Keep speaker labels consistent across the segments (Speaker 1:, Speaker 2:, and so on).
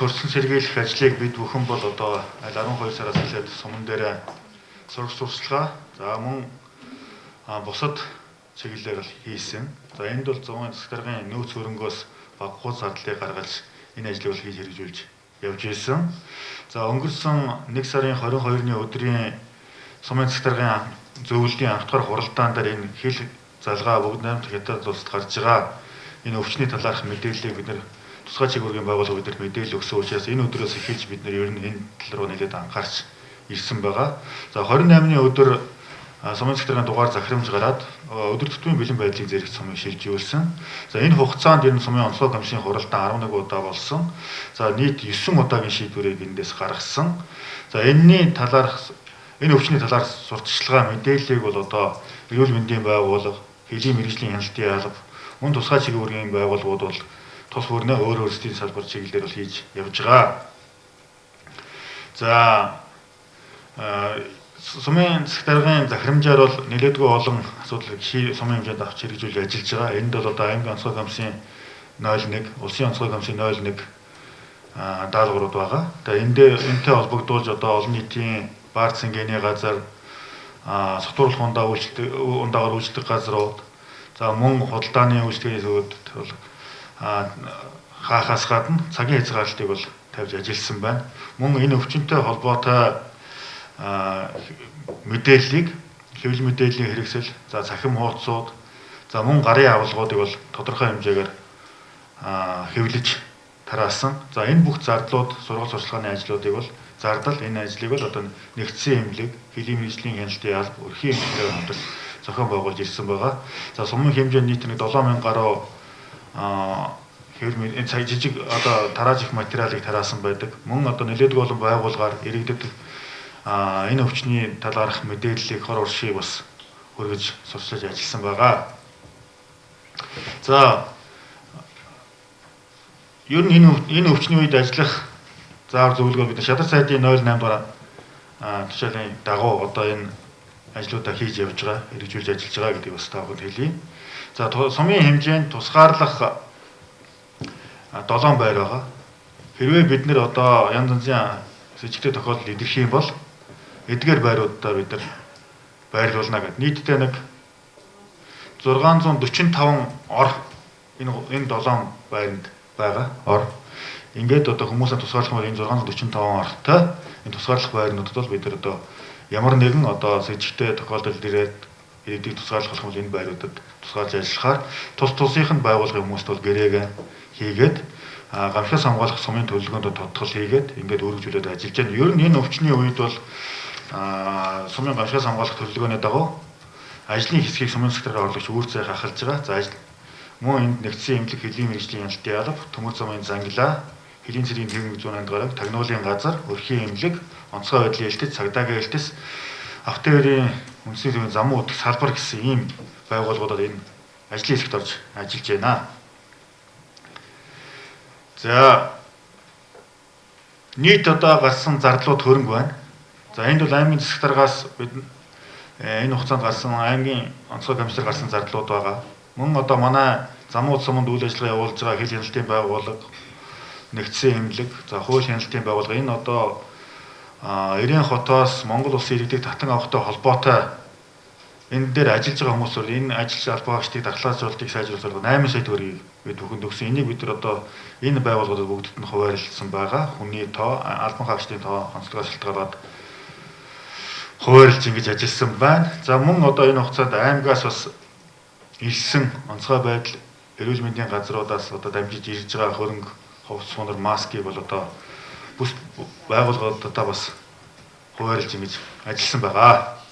Speaker 1: төрсөн сэргийлэх ажлыг бид бүхэн бол одоо аль 12 сараас эхлээд суман дээр сурах сурталчилгаа, за мөн бусад чиглэлээр бол хийсэн. За энд бол зуун засаг даргын нөөц хөрөнгөөс багагүй зардлыг гаргаж энэ ажлыг бол хийж хэрэгжүүлж явж ирсэн. За өнгөрсөн 1 сарын 22-ны өдрийн сумын засаг даргын зөвлөлийн анхдугаар хуралдаан дээр энэ хил залгаа бүгд найрамдах Хятад улсад гарч байгаа энэ өвчний талаарх мэдээллийг бид нэр тусгай чиглэлийн байгууллага бидэрт мэдээлэл өгсөн учраас энэ өдрөөс эхэлж бид нэр ер нь энэ тал руу нэлээд анхаарч ирсэн байгаа. За 28-ны өдөр сумын засаг даргын дугаар захирамж гараад өдөр тутмын бэлэн байдлыг зэрэг сумыг шилжүүлсэн. За энэ хугацаанд ер нь сумын онцгой комиссийн хуралдаан 11 удаа болсон. За нийт 9 удаагийн шийдвэрийг эндээс гаргасан. За энэний талаарх энэ өвчний талаар сурталчилгаа мэдээллийг бол одоо эрүүл мэндийн байгууллага, хөлийн мэргэжлийн хяналтын алба, мөн тусгай чиглэлийн байгууллагууд бол тус бүрнээ өөр өөрсдийн салбар чиглэлээр бол хийж явж байгаа. За сумын засаг даргын захирамжаар бол нэлээдгүй олон асуудлыг сумын хэмжээнд авч хэрэгжүүлж ажиллаж байгаа. Энд бол одоо аймгийн онцгой комиссийн 01, улсын онцгой комиссийн 01 даалгаврууд байгаа. Тэгээ энэ дээр энэтэй холбогдуулж одоо олон нийтийн баар цэнгэний газар, сотуурлах ундаа үйлчлдэг ундаагаар үйлчлдэг газрууд, за мөн худалдааны үйлчлэгээний төвөд бол хаахаас гадна цагийн хязгаарлалтыг бол тавьж ажилласан байна. Мөн энэ өвчнөд холбоотой мэдээллийг хэвлэл мэдээллийн хэрэгсэл, за цахим хуудсууд, за мөн гарын авалгуудыг бол тодорхой хэмжээгээр хэвлэж тараасан. За энэ бүх зардлууд, сургууль сурчлагын ажлуудыг бол зардал энэ ажлыг бол одоо нэгдсэн эмнэлэг, хөлийн мэргэжлийн хяналтын алба, өрхийн эмнэлгээр хамтарч зохион байгуулж ирсэн байгаа. За сумын хэмжээ нийт нэг 7000 гаруй хэвлэл энэ цаг жижиг одоо тарааж их материалыг тараасан байдаг. Мөн одоо нэлээдгүй олон байгууллагаар иргэдэд энэ өвчний талаарх мэдээллийг хор уршийг бас хүргэж сурчилж ажилласан байгаа. За ер нь энэ өвчний үед ажиллах заавар зөвлөгөө бид шадар сайдын 08 дугаар тушаалын дагуу одоо энэ ажлуудаа хийж явж байгаа, хэрэгжүүлж ажиллаж байгаа гэдгийг бас та бүхэнд хэлье. За сумын хэмжээнд тусгаарлах 7 байр байгаа. Хэрвээ бид нэр одоо янз янзын сэжигтэй тохиолдол илэрх юм бол эдгээр байруудаа бид нар байрлуулна гэдэг. Нийтдээ нэг 645 ор энэ 7 байранд байгаа ор. Ингээд одоо хүмүүсээ тусгаарлах бол энэ 645 ортой энэ тусгаарлах байрнуудад бол бид нар одоо ямар нэгэн одоо сэжигтэй тохиолдол ирээд иргэдийг тусгаарлах болох бол энэ байруудад тусгаарлаж ажиллахаар тус тусынх нь байгууллагын хүмүүст бол гэрээгээ хийгээд гамшигаас хамгаалах сумын төлөвлөгөөнд тодтгол хийгээд ингээд үргэлжлүүлээд ажиллаж байна. Ер нь энэ өвчний үед бол сумын гамшигаас хамгаалах төлөвлөгөөний дагуу ажлын хэсгийг сумын засаг даргын орлогч үүр цайх ахалж байгаа. За ажил мөн энд нэгдсэн эмнэлэг, хөлийн мэргэжлийн хяналтын алба, төмөр замын зангилаа, хөлийн цэргийн тээврийн 108 дугаар, тагнуулын газар, өрхийн эмнэлэг, онцгой байдлын элтэц, цагдаагийн элтэц, автоэрийн үндэсний төвийн замун утга салбар гэсэн ийм байгууллагуудад энэ ажлын хэсэгт орж ажиллаж байна. За нийт одоо гарсан зардлууд хөрөнгө байна. За энд бол аймгийн засаг даргаас бид энэ хугацаанд гарсан аймгийн онцгой комиссар гарсан зардлууд байгаа. Мөн одоо манай замун суманд үйл ажиллагаа явуулж байгаа хил хяналтын байгууллага, нэгдсэн эмнэлэг, за хууль хяналтын байгууллага энэ одоо Эрен хотоос Монгол улсын иргэдийг татан авахтай холбоотой энэ дээр ажиллаж байгаа хүмүүс бол энэ ажиллаж албаагчдыг дархлаажуулалтыг сайжруулах 8 сая төгрөгийг бид бүхэнд өгсөн. Энийг бид нар одоо энэ байгууллагуудад бүгдд нь хуваарлсан байгаа. Хүний тоо, албан хаагчдын тоо онцлогоос шалтгаалаад хуваарлж ингэж ажилласан байна. За мөн одоо энэ хугацаанд аймгаас бас ирсэн онцгой байдал эрүүл мэндийн газруудаас одоо дамжиж ирж байгаа хөрөнгө, хувцас, сунар, маскыг бол одоо бүс байгууллагуудаа бас хуваарлж ингэж ажилласан байгаа.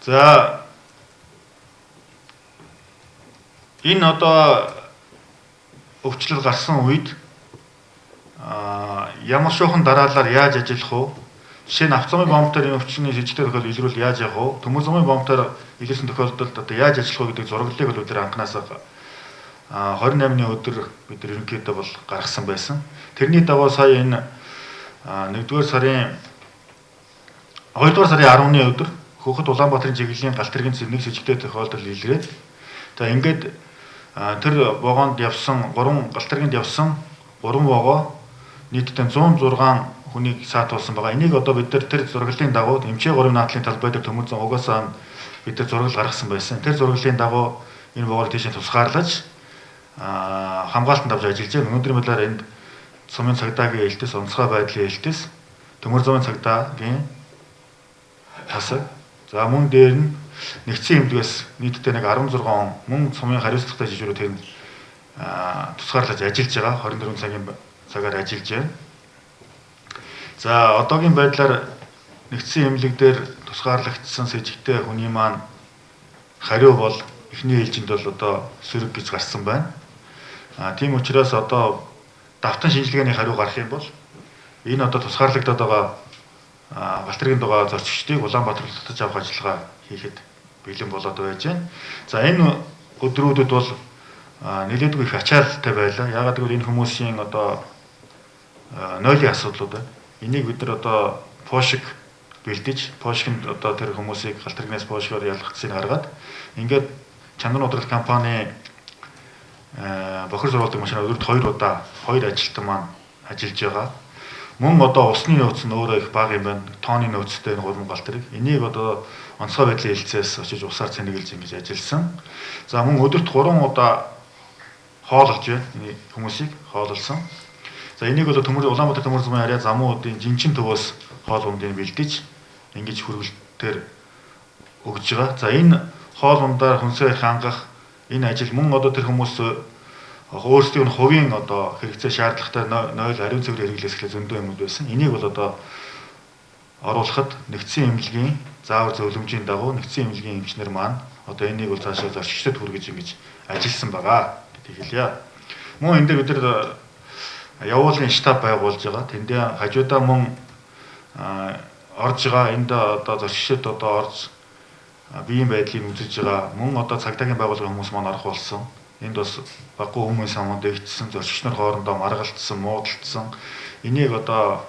Speaker 1: За энэ одоо өвчлөл гарсан үед ямар шуухан дараалалаар яаж ажиллах вэ? Жишээ нь автозамын бомбтоор энэ өвчний сэжигтэй тохиолдол илрүүл яаж явах вэ? Төмөр замын бомбтоор илэрсэн тохиолдолд одоо яаж ажиллах вэ гэдэг зураглалыг бол бид нар анханасаа 28-ны өдөр бид нар ерөнхийдөө бол гаргасан байсан. Тэрний дагуу сая энэ 1-р сарын 2-р сарын 10-ны өдөр Хөхөд Улаанбаатарын чиглэлийн галт тэргийн нэг сэжигтэй тохиолдол илрээд за ингээд тэр вагонд явсан 3 галт тэргэнд явсан 3 вогоо нийтдээ 106 хүнийг саатуулсан байгаа. Энийг одоо бид нар тэр зураглалын дагуу эмчээ 3 наадлын талбай дээр Төмөр зам угаасаа бид нар зураглал гаргасан байсан. Тэр зураглалын дагуу энэ вогоор тийш тусгаарлаж хамгаалтанд авч ажиллаж байна. Өнөөдрийн байдлаар энд сумын цагдаагийн ээлтэс, онцгой байдлын ээлтэс, Төмөр замын цагдаагийн тасаг. За мөн дээр нь нэгдсэн эмнэлгээс нийтдээ нэг 16 он мөн сумын хариуцлагатай жижигрүү тэр тусгаарлаж ажиллаж байгаа. 24 цагийн цагаар ажиллаж байна. За одоогийн байдлаар нэгдсэн эмнэлэг дээр тусгаарлагдсан сэжигтэй хүний маань хариу бол эхний ээлжинд бол одоо сөрөг гэж гарсан байна. Тийм учраас одоо давтан шинжилгээний хариу гарах юм бол энэ одоо тусгаарлагдаад байгаа галт тэргэнд байгаа зорчигчдыг Улаанбаатар татаж авах ажиллагаа хийхэд бэлэн болоод байж байна. За энэ өдрүүдэд бол нэлээдгүй их ачаалалтай байлаа. Яагаад гэвэл энэ хүмүүсийн одоо нойлын асуудлууд байна. Энийг бид нар одоо пошиг бэлдэж, пошигт одоо тэр хүмүүсийг галт тэргнээс пошигоор ялгагдсыг гаргаад ингээд чанар нудрал компани бохир зурулдаг машин өдөрт 2 удаа 2 ажилтан маань ажиллаж байгаа. Мөн одоо усны нөөц нь өөрөө их бага юм байна. Тооны нөөцтэй энэ 3 галт тэрэг. Энийг одоо онцгой байдлын хэлцээс очиж усаар цэнэгэлж ингэж ажилласан. За мөн өдөрт 3 удаа хоололж байна. Энэ хүмүүсийг хоололсон. За энийг бол Төмөр Улаанбаатар Төмөр замын арьяа замуудын жинчин төвөөс хоол ундыг бэлдэж ингэж хүргэлтээр өгж байгаа. За энэ хоол ундаар хүнсээ хангах энэ ажил мөн одоо тэр хүмүүс өөрсдийн нь хувийн одоо хэрэгцээ шаардлагатай 0 ариун цэвэр хэрэглээс эхлээ зөндөө юмуд байсан. Энийг бол одоо оруулахад нэгдсэн эмнэлгийн заавар зөвлөмжийн дагуу нэгдсэн эмнэлгийн эмчнэр маань одоо энийг бол цаашаа зорчигчдод хүргэж ингэж ажилласан байгаа гэдгийг хэлье. Мөн энэ дээр бид нар явуулын штаб байгуулж байгаа. Тэндээ хажуудаа мөн орж байгаа энд одоо зорчигчдод одоо орж биеийн байдлыг үзэж байгаа. Мөн одоо цагдаагийн байгууллагын хүмүүс маань орох болсон. Энд бас баггүй хүмүүс самууд нэгдсэн, зорчигч нар хоорондоо маргалдсан, муудалцсан. Энийг одоо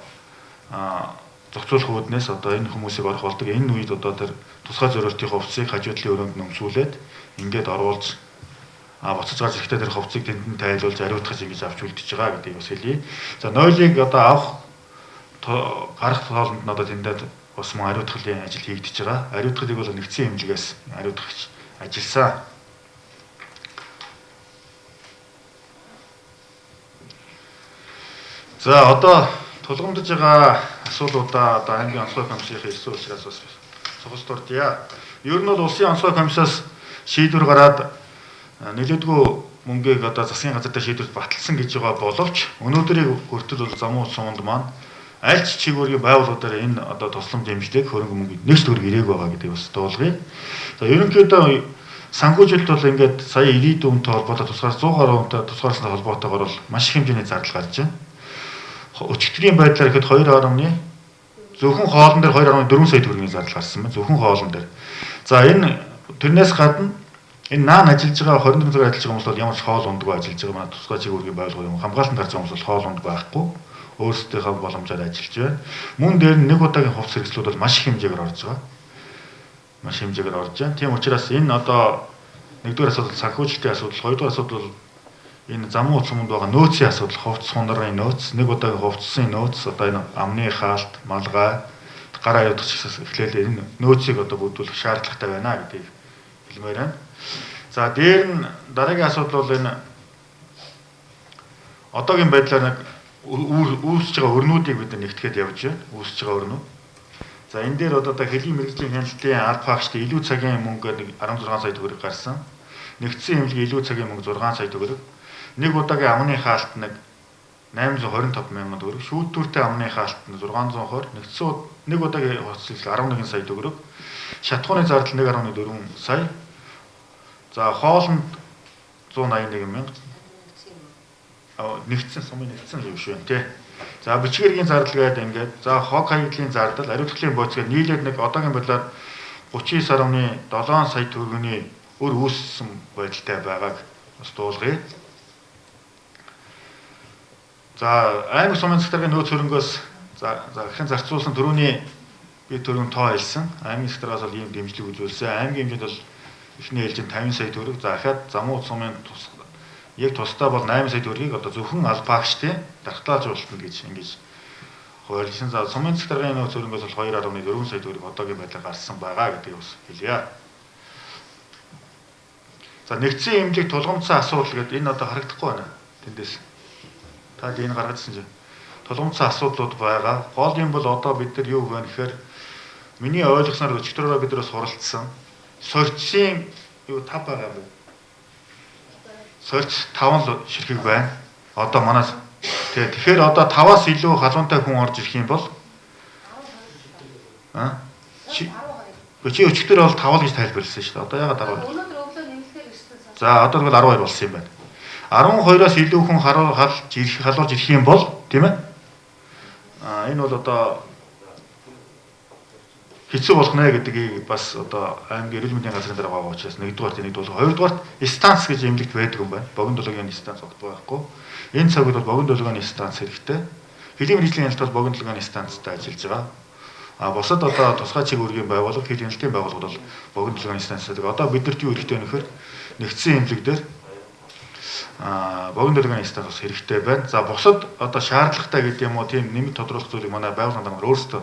Speaker 1: зохицуулах үүднээс одоо энэ хүмүүсийг орох болдог. Энэ үед одоо тэр тусгай зориултын хувцсыг хажуудлын өрөөнд нөмсүүлээд ингээд оруулж буцаж гарч ирэхдээ тэр хувцсыг тэнд нь тайлуулж ариутгаж ингэж авч үлдэж байгаа гэдгийг бас хэлье. За нойлыг одоо авах гарах тоолонд нь одоо тэндээ бас мөн ариутгалын ажил хийгдэж байгаа. Ариутгалыг бол нэгдсэн эмнэлгээс ариутгагч ажилласан. За одоо тулгамдж байгаа асуудлуудаа одоо аймгийн онцгой комиссийн ирсэн учраас бас цогц дурдъя. Ер нь бол улсын онцгой комиссаас шийдвэр гараад нэлээдгүй мөнгийг одоо засгийн газар дээр шийдвэрт баталсан гэж байгаа боловч өнөөдрийг хүртэл бол замуу суманд маань аль ч чигүүрийн байгууллагуудаар энэ одоо тусламж дэмжлэг хөрөнгө мөнгө нэг ч төгрөг ирээгүй байгаа гэдгийг бас дуулгая. За ерөнхийдөө санхүүжилт бол ингээд сая 90 дүнтэй холбоотой тусгаар 100 гаруй үнэтэй тусгаарсантай холбоотойгоор бол маш их хэмжээний зардал гарч байна. Өчигдрийн байдлаар ихэд 2.1 зөвхөн хоолн дээр 2.4 сая төгрөгийн зардал гарсан байна. Зөвхөн хоолн дээр. За энэ тэрнээс гадна энэ наан ажиллаж байгаа 24 цагаар ажиллаж байгаа хүмүүс бол ямар ч хоол ундгүй ажиллаж байгаа. Манай тусгай чигүүргийн байгууллага юм хамгаалтанд гарч байгаа хүмүүс бол хоол унд байхгүй. Өөрсдийнхөө боломжоор ажиллаж байна. Мөн дээр нь нэг удаагийн хувцас хэрэгслүүд бол маш их хэмжээгээр орж байгаа. Маш хэмжээгээр орж байна. Тийм учраас энэ одоо нэгдүгээр асуудал санхүүжилтийн асуудал, хоёрдугаар асуудал бол энэ замун утсамд байгаа нөөцийн асуудал, хувцас хунарын нөөц, нэг удаагийн хувцсын нөөц, одоо энэ амны хаалт, малгай, гар аюудах чигсээс эхлээл энэ нөөцийг одоо бүрдүүлэх шаардлагатай байна гэдгийг хэлмээр байна. За дээр нь дараагийн асуудал бол энэ одоогийн байдлаар нэг үүсэж байгаа өрнүүдийг бид нэгтгэхэд явж байна. Үүсэж байгаа өрнүүд. За энэ дээр одоо хөлийн мэргэжлийн хяналтын алба хаагчдын илүү цагийн мөнгө нэг 16 сая төгрөг гарсан. Нэгдсэн эмнэлгийн илүү цагийн мөнгө 6 сая төгрөг. Нэг удаагийн амны хаалт нэг 825 мянган төгрөг, шүүлтүүртэй амны хаалт нь 620, нэгдсэн нэг удаагийн хувцас 11 сая төгрөг, шатхууны зардал 1.4 сая. За хоолнд 181 мянга. Нэгдсэн сумын нэгдсэн юм шүү тий. За бичгэргийн зардал гэдэг ингээд за хог хаягдлын зардал, ариутгалын бууц гэдэг нийлээд нэг одоогийн байдлаар 39.7 сая төгрөгийн өр үүссэн байдалтай байгааг бас дуулгая. За аймаг сумын захиргааны нөөц хөрөнгөөс за ахын зарцуулсан түрүүний би түрүүн тоо хэлсэн. Аймгийн захиргаас бол ийм дэмжлэг үзүүлсэн. Аймгийн хэмжээнд бол эхний ээлжинд 50 сая төгрөг. За ахаад замуу сумын Яг тусдаа бол 8 сая төгрөгийг одоо зөвхөн албаагчдын дархлаажуулалтанд гэж ингэж хуваарлсан. За сумын засаг даргын нөөц хөрөнгөөс бол 2.4 сая төгрөг одоогийн байдлаар гарсан байгаа гэдгийг бас хэлье. За нэгдсэн эмнэлэг тулгамдсан асуудал гэдэг энэ одоо харагдахгүй байна. Тэндээс та энэ гаргажсэн чинь тулгамдсан асуудлууд байгаа. Гол юм бол одоо бид нар юу гэх вэ гэхээр миний ойлгосноор өчигдрөөрөө бид нар суралцсан. Сорьцын юу 5 байгаа юм бэ? Сорьц 5 л ширхэг байна. Одоо манаас тэгэхээр одоо 5-аас илүү халуунтай хүн орж ирэх юм бол чи өчигдөр бол 5 л гэж тайлбарласан шүү дээ. Одоо яагаад 10?
Speaker 2: Өнөөдөр өглөө нэмэлтээр ирсэн.
Speaker 1: За одоо тэгвэл 12 болсон юм байна. 12-оос илүү хүн халуулж ирэх юм бол тийм ээ? Энэ бол одоо хэцүү болох нэ гэдгийг бас одоо аймгийн эрүүл мэндийн газрын дараа байгаа учраас нэгдүгээрт энийг дуулах. Хоёрдугаарт станц гэж эмнэлэгт байдаг юм байна. Богино долгионы станц огт байхгүй. Энэ цагт бол богино долгионы станц хэрэгтэй. Хөлийн мэргэжлийн хяналт бол богино долгионы станцтай ажиллаж байгаа. А бусад одоо тусгай чиг үүргийн байгууллага, хил хяналтын байгууллагууд бол богино долгионы станцтай. Одоо биднэрт юу хэрэгтэй вэ гэхээр нэгдсэн эмнэлэг дээр богино долгионы станц бас хэрэгтэй байна. За бусад одоо шаардлагатай гэдэг юм уу тийм нэмэлт тодруулах зүйлийг манай байгууллагын дарга өөрсдөө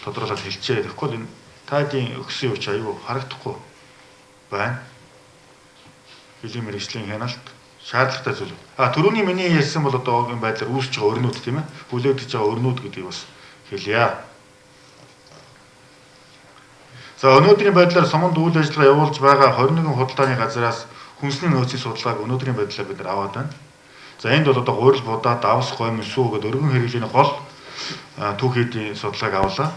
Speaker 1: тодруулаад хэлчихээ. Тэгэхгүй энэ таадын өгсөн юу ч аюу харагдахгүй байна. Хөлийн мэргэжлийн хяналт шаардлагатай зүйл. А түрүүний миний ярьсан бол одоогийн байдлаар үүсэж байгаа өрнүүд тийм ээ. Хүлээгдэж байгаа өрнүүд гэдгийг бас хэлье. За өнөөдрийн байдлаар суманд үйл ажиллагаа явуулж байгаа 21 худалдааны газраас хүнсний нөөцийн судалгааг өнөөдрийн байдлаар бид нар аваад байна. За энд бол одоо гурил будаа, давс, гомь, сүү гэдэг өргөн хэрэглээний гол түүхийдийн судалгааг авлаа.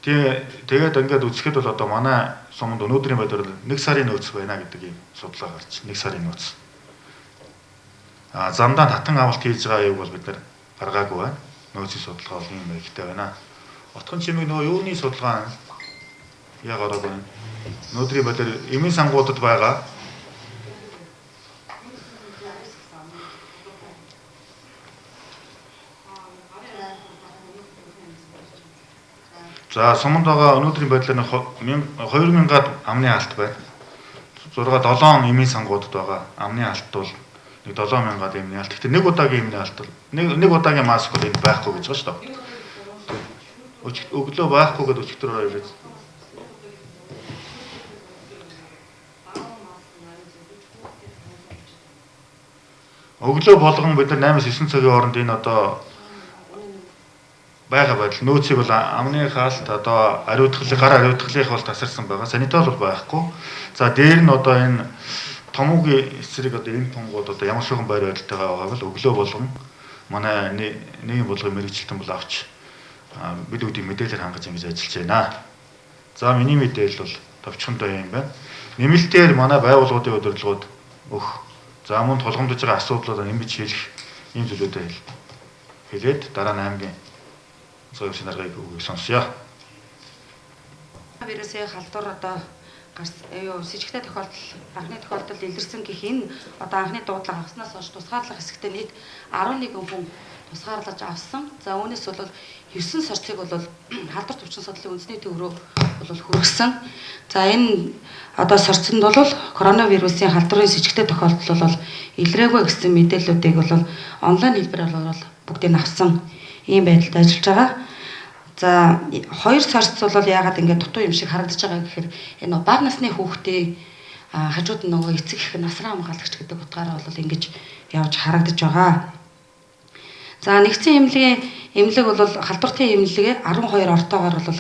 Speaker 1: Тэгээд ингээд үзэхэд бол одоо манай суманд өнөөдрийн байдлаар 1 сарын нөөц байна гэдэг ийм судалгаа гарч 1 сарын нөөц. А замдаа татан авалт хийж байгаа юуг бол бид нар гаргаагүй байна. Нөөцийн судалгаа бол ийм маягтай байна. Отхон чимэг нөгөө юуны судалгаа яг ороод байна. Өнөөдрийн байдлаар эмийн сангуудад байгаа. За суманд байгаа өнөөдрийн байдлаар 2000-аад амны алт байна. 6 7 эмийн сангуудад байгаа амны алт бол 7000-аад эмний алт. Гэхдээ нэг удаагийн эмний алт бол нэг удаагийн маск бол энд байхгүй гэж байгаа шүү дээ. Өглөө байхгүй гэдээ өчигдөр ороод. Өглөө болгон бид нар 8-9 цагийн хооронд энэ одоо байгаа байдал нөөцийг бол амны хаалт одоо ариутгалын гар ариутгалынх бол тасарсан байгаа. Санитол бол байхгүй. За дээр нь одоо энэ томуугийн эсрэг одоо энэ тунгууд одоо ямар шугам байр байдалтайгаа байгааг л өглөө болгон манай нийгэм бодлогын мэргэжилтэн бол авч бид бүгдийг мэдээлэлээр хангаж ингэж ажиллаж байна. За миний мэдээлэл бол товчхондоо юм байна. Нэмэлтээр манай байгууллагуудын удирдлагууд өгөх. За мөн тулгамдж байгаа асуудлуудаа нэмж хэлэх ийм зүйлүүдээ хэлээд дараа нь аймгийн зүйн даргаыг үгийг сонсъё.
Speaker 2: Вирусын халдвар одоо сэжигтэй тохиолдол, анхны тохиолдол илэрсэн гэх энэ одоо анхны дуудлага авснаас хойш тусгаарлах хэсэгтээ нийт 11 хүн тусгаарлаж авсан. За үүнээс бол 9 сорцыг бол халдвар төвчин судлалын үндэсний төв рүү бол хүргэсэн. За энэ одоо сорцонд бол коронавирусын халдварын сэжигтэй тохиолдол бол илрээгүй гэсэн мэдээллүүдийг бол онлайн хэлбэрээр бол бүгдийг нь авсан ийм байдалд ажиллаж байгаа. За хоёр сорц бол яагаад ингээд дутуу юм шиг харагдаж байгаа гэхээр энэ бага насны хүүхдийн хажууд нь нөгөө эцэг их насраа хамгаалагч гэдэг утгаараа бол ингэж явж харагдаж байгаа. За нэгдсэн эмнэлгийн эмнэлэг бол халдвартын эмнэлгээ 12 ортоогоор бол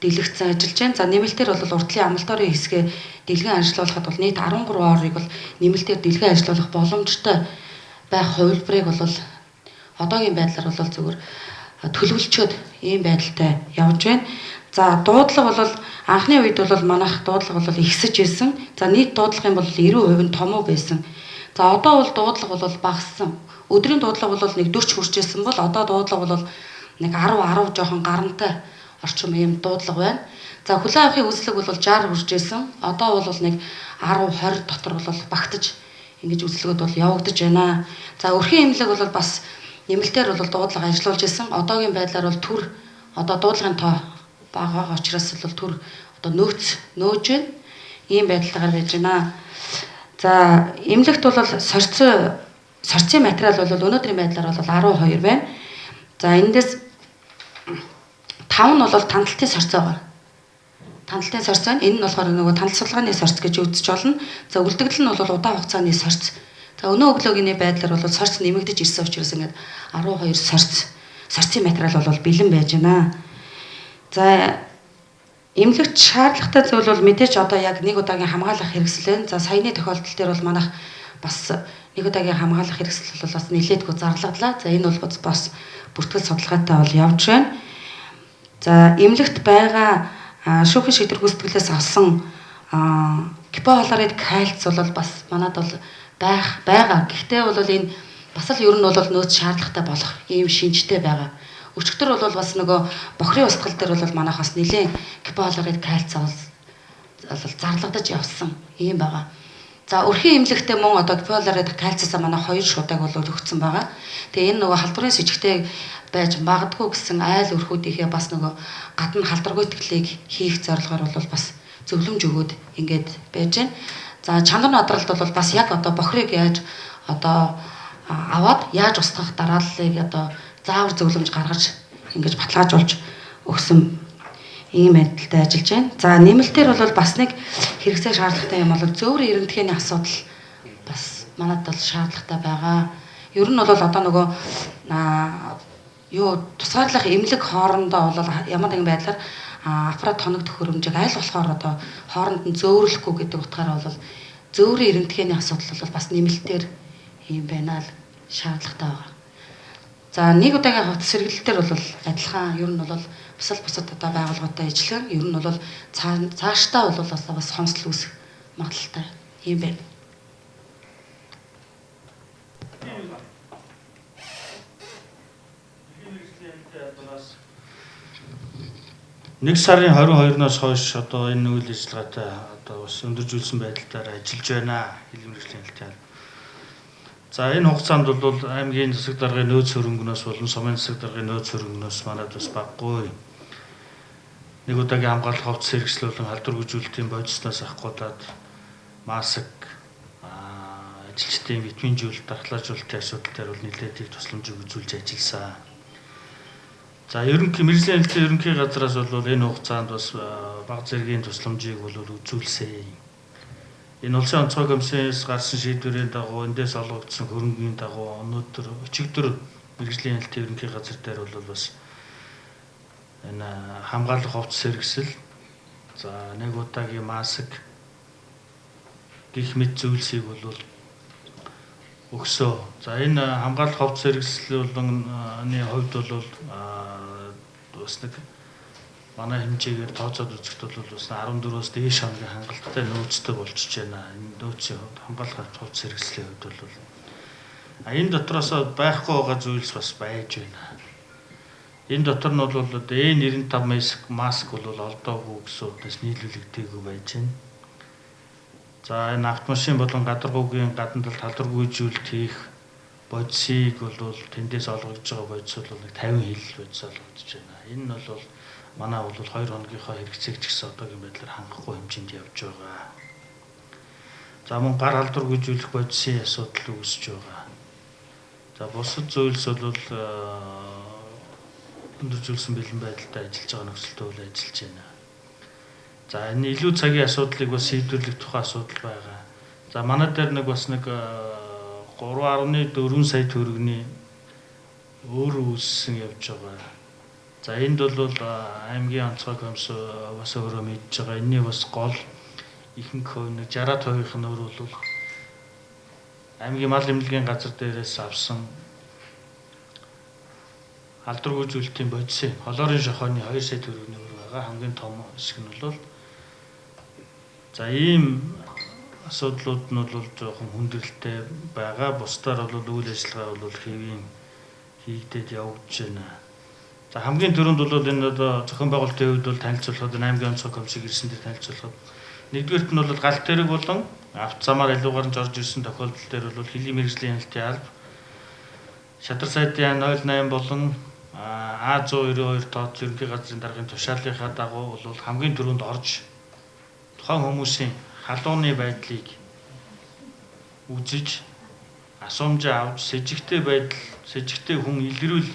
Speaker 2: дэлгэгдсэн ажиллаж байна. За нэмэлтээр бол уртлын амбулаторийн хэсгээ дэлгэн ажиллуулахад бол нийт 13 орыг бол нэмэлтээр дэлгэн ажиллуулах боломжтой байх хувилбарыг бол одоогийн байдлаар бол зөвхөн төлөвлөчөөд ийм байдалтай явж байна. За дуудлага бол анхны үед бол манайх дуудлага бол ихсэж байсан. За нийт дуудлагын бол 90% нь томуу байсан. За одоо бол дуудлага бол багассан. Өдрийн дуудлага бол нэг 40 хүрч ирсэн бол одоо дуудлага бол нэг 10 10 жоохон гарантай орчим ийм дуудлага байна. За хүлээн авахын үзлэг бол 60 хүрч ирсэн. Одоо бол нэг 10 20 дотор бол багтаж ингэж үзлэгүүд бол явагдаж байна. За өрхийн эмнэлэг бол бас нэмэлтээр бол дуудлага ажиллуулж исэн. Одоогийн байдлаар бол төр одоо дуудлагын тоо бага байгаа учраас бол төр одоо нөөж байна. Ийм байдалтайгаар байж байна. За эмнэлэгт бол сорьцоо сорцын материал бол өнөөдрийн байдлаар бол 12 байна. За эндээс 5 нь бол тандалтын сорц байгаа. Тандалтын сорц байна. Энэ нь болохоор нөгөө тандал судалгааны сорц гэж үзэж болно. За үлдэгдэл нь бол удаан хугацааны сорц. За өнөө өглөөгийн байдлаар бол сорц нэмэгдэж ирсэн учраас ингээд 12 сорцын материал бол бэлэн байж байна. За эмнэлэгт шаардлагатай зүйл бол мэдээж одоо яг нэг удаагийн хамгаалах хэрэгсэл байна. За саяны тохиолдол дээр бол манайх бас нэг удаагийн хамгаалах хэрэгсэл бол бас нэлээдгүй зарлагдлаа. За энэ бол бас бүртгэл судалгаатай бол явж байна. За эмнэлэгт байгаа шүүхийн шийдвэр гүйцэтгэлээс авсан гипохлорид кальц бол бас манад бол байгаа. Гэхдээ бол энэ бас л ер нь бол нөөц шаардлагатай болох ийм шинжтэй байгаа. Өчигдөр бол бас нөгөө бохрын устгал дээр бол манайх бас нэлээд гипохлорид кальц бол зарлагдаж явсан ийм байгаа. За өрхийн эмнэлэгтээ мөн одоо гипохлорид кальцаас манай 2 шудаг бол өгсөн байгаа. Тэгээ энэ нөгөө халдварын сэжигтэй байж магадгүй гэсэн айл өрхүүдийнхээ бас нөгөө гадна халдваргуйтгэлийг хийх зорилгоор бол бас зөвлөмж өгөөд ингээд байж байна. За чанар надралд бол бас яг одоо бохрыг яаж одоо аваад яаж устгах дарааллыг одоо заавар зөвлөмж гаргаж ингэж баталгаажуулж өгсөн ийм байдалтай ажиллаж байна. За нэмэлтээр бол бас нэг хэрэгцээ шаардлагатай юм бол зөөврийн эрэмтгэний асуудал бас манад бол шаардлагатай байгаа. Ер нь бол одоо нөгөө юу тусгаарлах эмнэлэг хоорондоо бол ямар нэгэн байдлаар аппарат тоног төхөөрөмжийг аль болохоор одоо хооронд нь зөөвөрлөхгүй гэдэг утгаараа бол зөөврийн эрэмтгэний асуудал бол бас нэмэлтээр ийм байна л шаардлагатай байгаа. За нэг удаагийн хувцас сэргэлтээр бол адилхан ер нь бол бусад бусад одоо байгууллагуудтай ажиллан ер нь бол цаашдаа бол бас хомсдол үүсэх магадлалтай юм байна.
Speaker 3: Нэг сарын 22-наас хойш одоо энэ үйл ажиллагаатай одоо бас өндөржүүлсэн байдлаар ажиллаж байна. Хилийн мэргэжлийн хяналтын алба. За энэ хугацаанд бол аймгийн засаг даргын нөөц хөрөнгөнөөс болон сумын засаг даргын нөөц хөрөнгөнөөс манад бас баггүй нэг удаагийн хамгаалах хувцас хэрэгсэл болон халдвар гүйжүүлэлтийн бодисноос авахгүйдаад маск, ажилчдын витаминжүүлэлт, дархлаажуулалтын асуудал дээр бол нэлээд их тусламжийг үзүүлж ажилласан. За ерөнхий мэргэжлийн хяналтын ерөнхий газраас бол энэ хугацаанд бас баг зэргийн тусламжийг бол үзүүлсэн. Энэ улсын онцгой комиссаас гарсан шийдвэрийн дагуу эндээс олгогдсон хөрөнгийн дагуу өнөөдөр өчигдөр мэргэжлийн хяналтын ерөнхий газар дээр бол бас энэ хамгаалах хувцас хэрэгсэл, за нэг удаагийн маск гэх мэт зүйлсийг бол өгсөө. За энэ хамгаалах хувцас хэрэгсэл болонны хувьд бол бас нэг манай хэмжээгээр тооцоод үзэхэд бол бас 14-өөс дээш хоногийн хангалттай нөөцтэй болчихж байна. Энэ нөөцийн хувьд хамгаалах хувцас хэрэгслийн хувьд бол энэ дотроос байхгүй байгаа зүйлс бас байж байна. Энэ дотор нь бол одоо N95 маск бол олдоогүй гэсэн утгаас нийлүүлэгдээгүй байж байна. За энэ автомашин болон гадаргуугийн гадна талд халдвар гүйжүүлэлт хийх бодисыг бол тэндээс олгогдож байгаа бодис бол 50 хил бодис олгогдож байна. Энэ нь бол манай бол 2 хоногийнхоо хэрэгцээг ч гэсэн одоогийн байдлаар хангахгүй хэмжээнд явж байгаа. За мөн гар халдвар гүйжүүлэх бодисын асуудал үүсэж байгаа. За бусад зүйлс бол өндөржүүлсэн бэлэн байдалтай ажиллаж байгаа нөхцөлтэй бол ажиллаж байна. За энэ илүү цагийн асуудлыг бас шийдвэрлэх тухай асуудал байгаа. За манай дээр нэг бас нэг 3.4 сая төгрөгийн өөр үүссэн явж байгаа. За энд бол аймгийн онцгой комисс бас өөрөө мэдж байгаа. Энэний бас гол ихэнх хувь нэг 60% нь өөр бол аймгийн мал эмнэлгийн газар дээрээс авсан халдвар гүйцүүлэлтийн бодисын холоорын шохооны 2 сая төгрөгийн өөр байгаа. Хамгийн том хэсэг нь бол за ийм асуудлууд нь бол жоохон хүндрэлтэй байгаа. Бусдаар бол үйл ажиллагаа бол хэвийн хийгдээд явагдаж байна. За хамгийн түрүүнд бол энэ одоо зохион байгуулалтын хувьд бол танилцуулахад аймгийн онцгой комиссыг ирсэн дээр танилцуулахад нэгдүгээрт нь бол галт тэрэг болон авто замаар алиугаар нь орж ирсэн тохиолдол дээр бол хөлийн мэргэжлийн хяналтын алба шатар сайдын 08 болон А192 тооц ерөнхий газрын даргын тушаалынхаа дагуу бол хамгийн түрүүнд орж тухайн хүмүүсийн халууны байдлыг үзэж Асуумжаа авч сэжигтэй байдал, сэжигтэй хүн илрүүл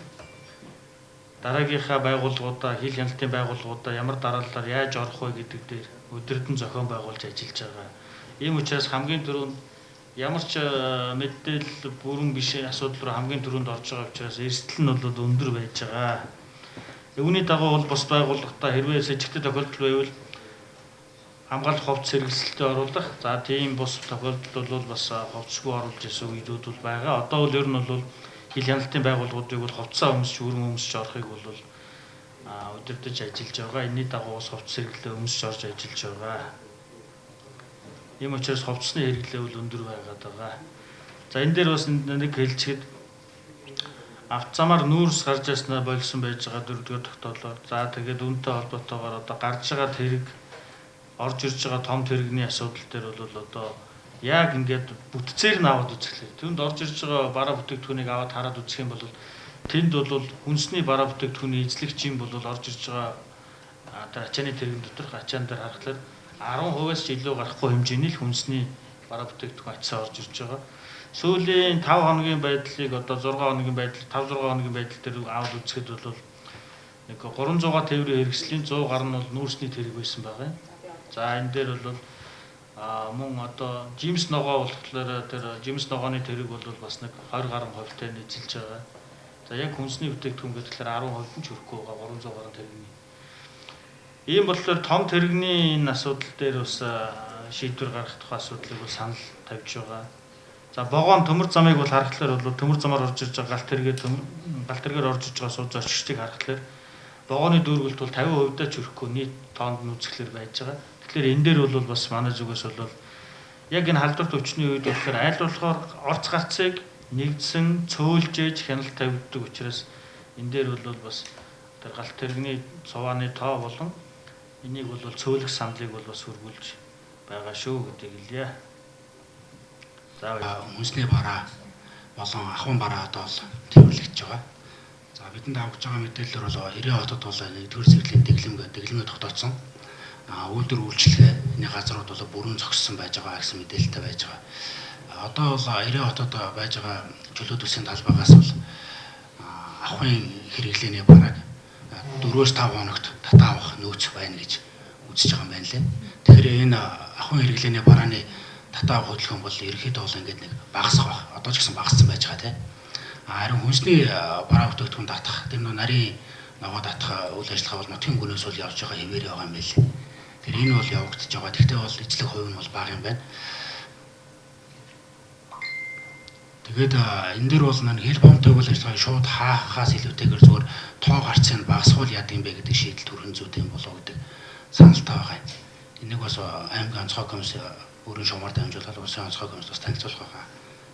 Speaker 3: дараагийнхаа байгууллагуудаа, хил хяналтын байгууллагуудаа ямар дараалалаар яаж орох вэ гэдэг дээр өдөрдөн зохион байгуулж ажиллаж байгаа. Ийм учраас хамгийн түрүүнд ямар ч мэдээлэл бүрэн биш асуудал руу хамгийн түрүүнд орж байгаа учраас эрсдэл нь бол өндөр байж байгаа. Үүний дагуу бол бус байгууллагатаа хэрвээ сэжигтэй тохиолдол байвал хамгаалах хувцас хэрэгсэлтэд оруулах. За тийм бус тохиолдолд бол бас хувцсгүй оруулж исэн үеүд бол байгаа. Одоо бол ер нь бол хил хяналтын байгууллагуудыг бол хувцсаа өмсч, өрн өмсч орохыг бол удирдах ажиллаж байгаа. Энэний дагуу бас хувцас хэрэглээ өмсч орж ажиллаж байгаа. Ийм учраас хувцсны хэрэглээ бол өндөр байгаад байгаа. За энэ дээр бас нэг хэлчихэд автозамаар нүүрс гарч ирснээр болсон байж байгаа дөрөвдүгээр тогтоолоор. За тэгээд үүнтэй холбоотойгоор одоо гарч байгаа тэрэг орж ирж байгаа том тэрэгний асуудал дээр бол одоо яг ингээд бүтцээр нь аваад үзэхлээр тэнд орж ирж байгаа бараа бүтээгдэхүүнийг аваад хараад үзэх юм бол тэнд бол хүнсний бараа бүтээгдэхүүний эзлэгч юм бол орж ирж байгаа тэр ачааны тэрэгэн доторх ачаан дээр харахлаар 10%-аас ч илүү гарахгүй хэмжээний л хүнсний бараа бүтээгдэхүүн ачаа орж ирж байгаа. Сүүлийн 5 хоногийн байдлыг одоо 6 хоногийн байдал 5 6 хоногийн байдал дээр аваад үзэхэд бол нэг 300 тээврийн хэрэгслийн 100 гаруй нь бол нүүрсний тэрэг байсан байгаа юм. За энэ дээр бол мөн одоо жимс ногоо болохоор тэр жимс ногооны тэрэг бол бас нэг 20 гаруй хувьтай нийцэлж байгаа. За яг хүнсний бүтээгдэхүүн гэхээр 10% нь ч хүрэхгүй байгаа 300 гаруй тэрэгний. Ийм болохоор том тэрэгний энэ асуудал дээр бас шийдвэр гаргах тухай асуудлыг бол санал тавьж байгаа. За вогоон төмөр замыг бол харахлаар бол төмөр замаар орж ирж байгаа галт тэргээр орж ирж байгаа сууж зорчигчдыг харахлаар вогооны дүүргэлт бол 50% ч хүрэхгүй нийт тоонд нь үзэхлээр байж байгаа. Тэгэхээр энэ дээр бол бас манай зүгээс бол яг энэ халдварт өвчний үед болохоор аль болохоор орц гарцыг нэгдсэн цөөлжээж хяналт тавигддаг учраас энэ дээр бол бас тэр галт тэрэгний цувааны тоо болон энийг бол цөөлөх саналыг бол бас хөргүүлж байгаа шүү гэдгийг хэлье.
Speaker 4: За хүнсний бараа болон ахуйн бараа одоо бол тээвэрлэгдэж байгаа. За бидэнд авч байгаа мэдээлэлээр бол 90 хотод бол нэгдүгээр зэрэглэлийн дэглэмээ тогтооцсон. Үйлдвэр үйлчилгээний газрууд бол бүрэн зогссон байж байгаа гэсэн мэдээлэлтэй байж байгаа. Одоо бол 90 хотод байж байгаа чөлөө төслийн талбайгаас бол ахуйн хэрэглээний барааг 4-5 хоногт татаа авах нөөц байна гэж үзэж байгаа юм байна лээ. Тэгэхээр энэ ахуйн хэрэглээний барааны татаа авах хөдөлгөөн бол ерөнхийдөө бол ингээд нэг багасах байх. Одоо ч гэсэн багассан байж байгаа тийм. Харин хүнсний бараа бүтээгдэхүүн татах, тэр нөө нарийн ногоо татах үйл ажиллагаа бол нутгийн гүнээс бол явж байгаа хэвээр байгаа юм байна лээ. Тэр энэ бол явагдаж байгаа. Тэгтээ бол эзлэх хувь нь бол бага юм байна. Тэгээд энэ дээр бол нэг хэл бомтой үйл ажиллагааг шууд хаахаас илүүтэйгээр зүгээр тоо гарцыг багасгуул яадаг юм бэ гэдэг шийдэл төрхөн зүйтэй юм болоо гэдэг саналтай байгаа юм. Энийг бас аймгийн онцгой комисс өөрийн шугамар дамжуулаад улсын онцгой комисс бас танилцуулах байгаа.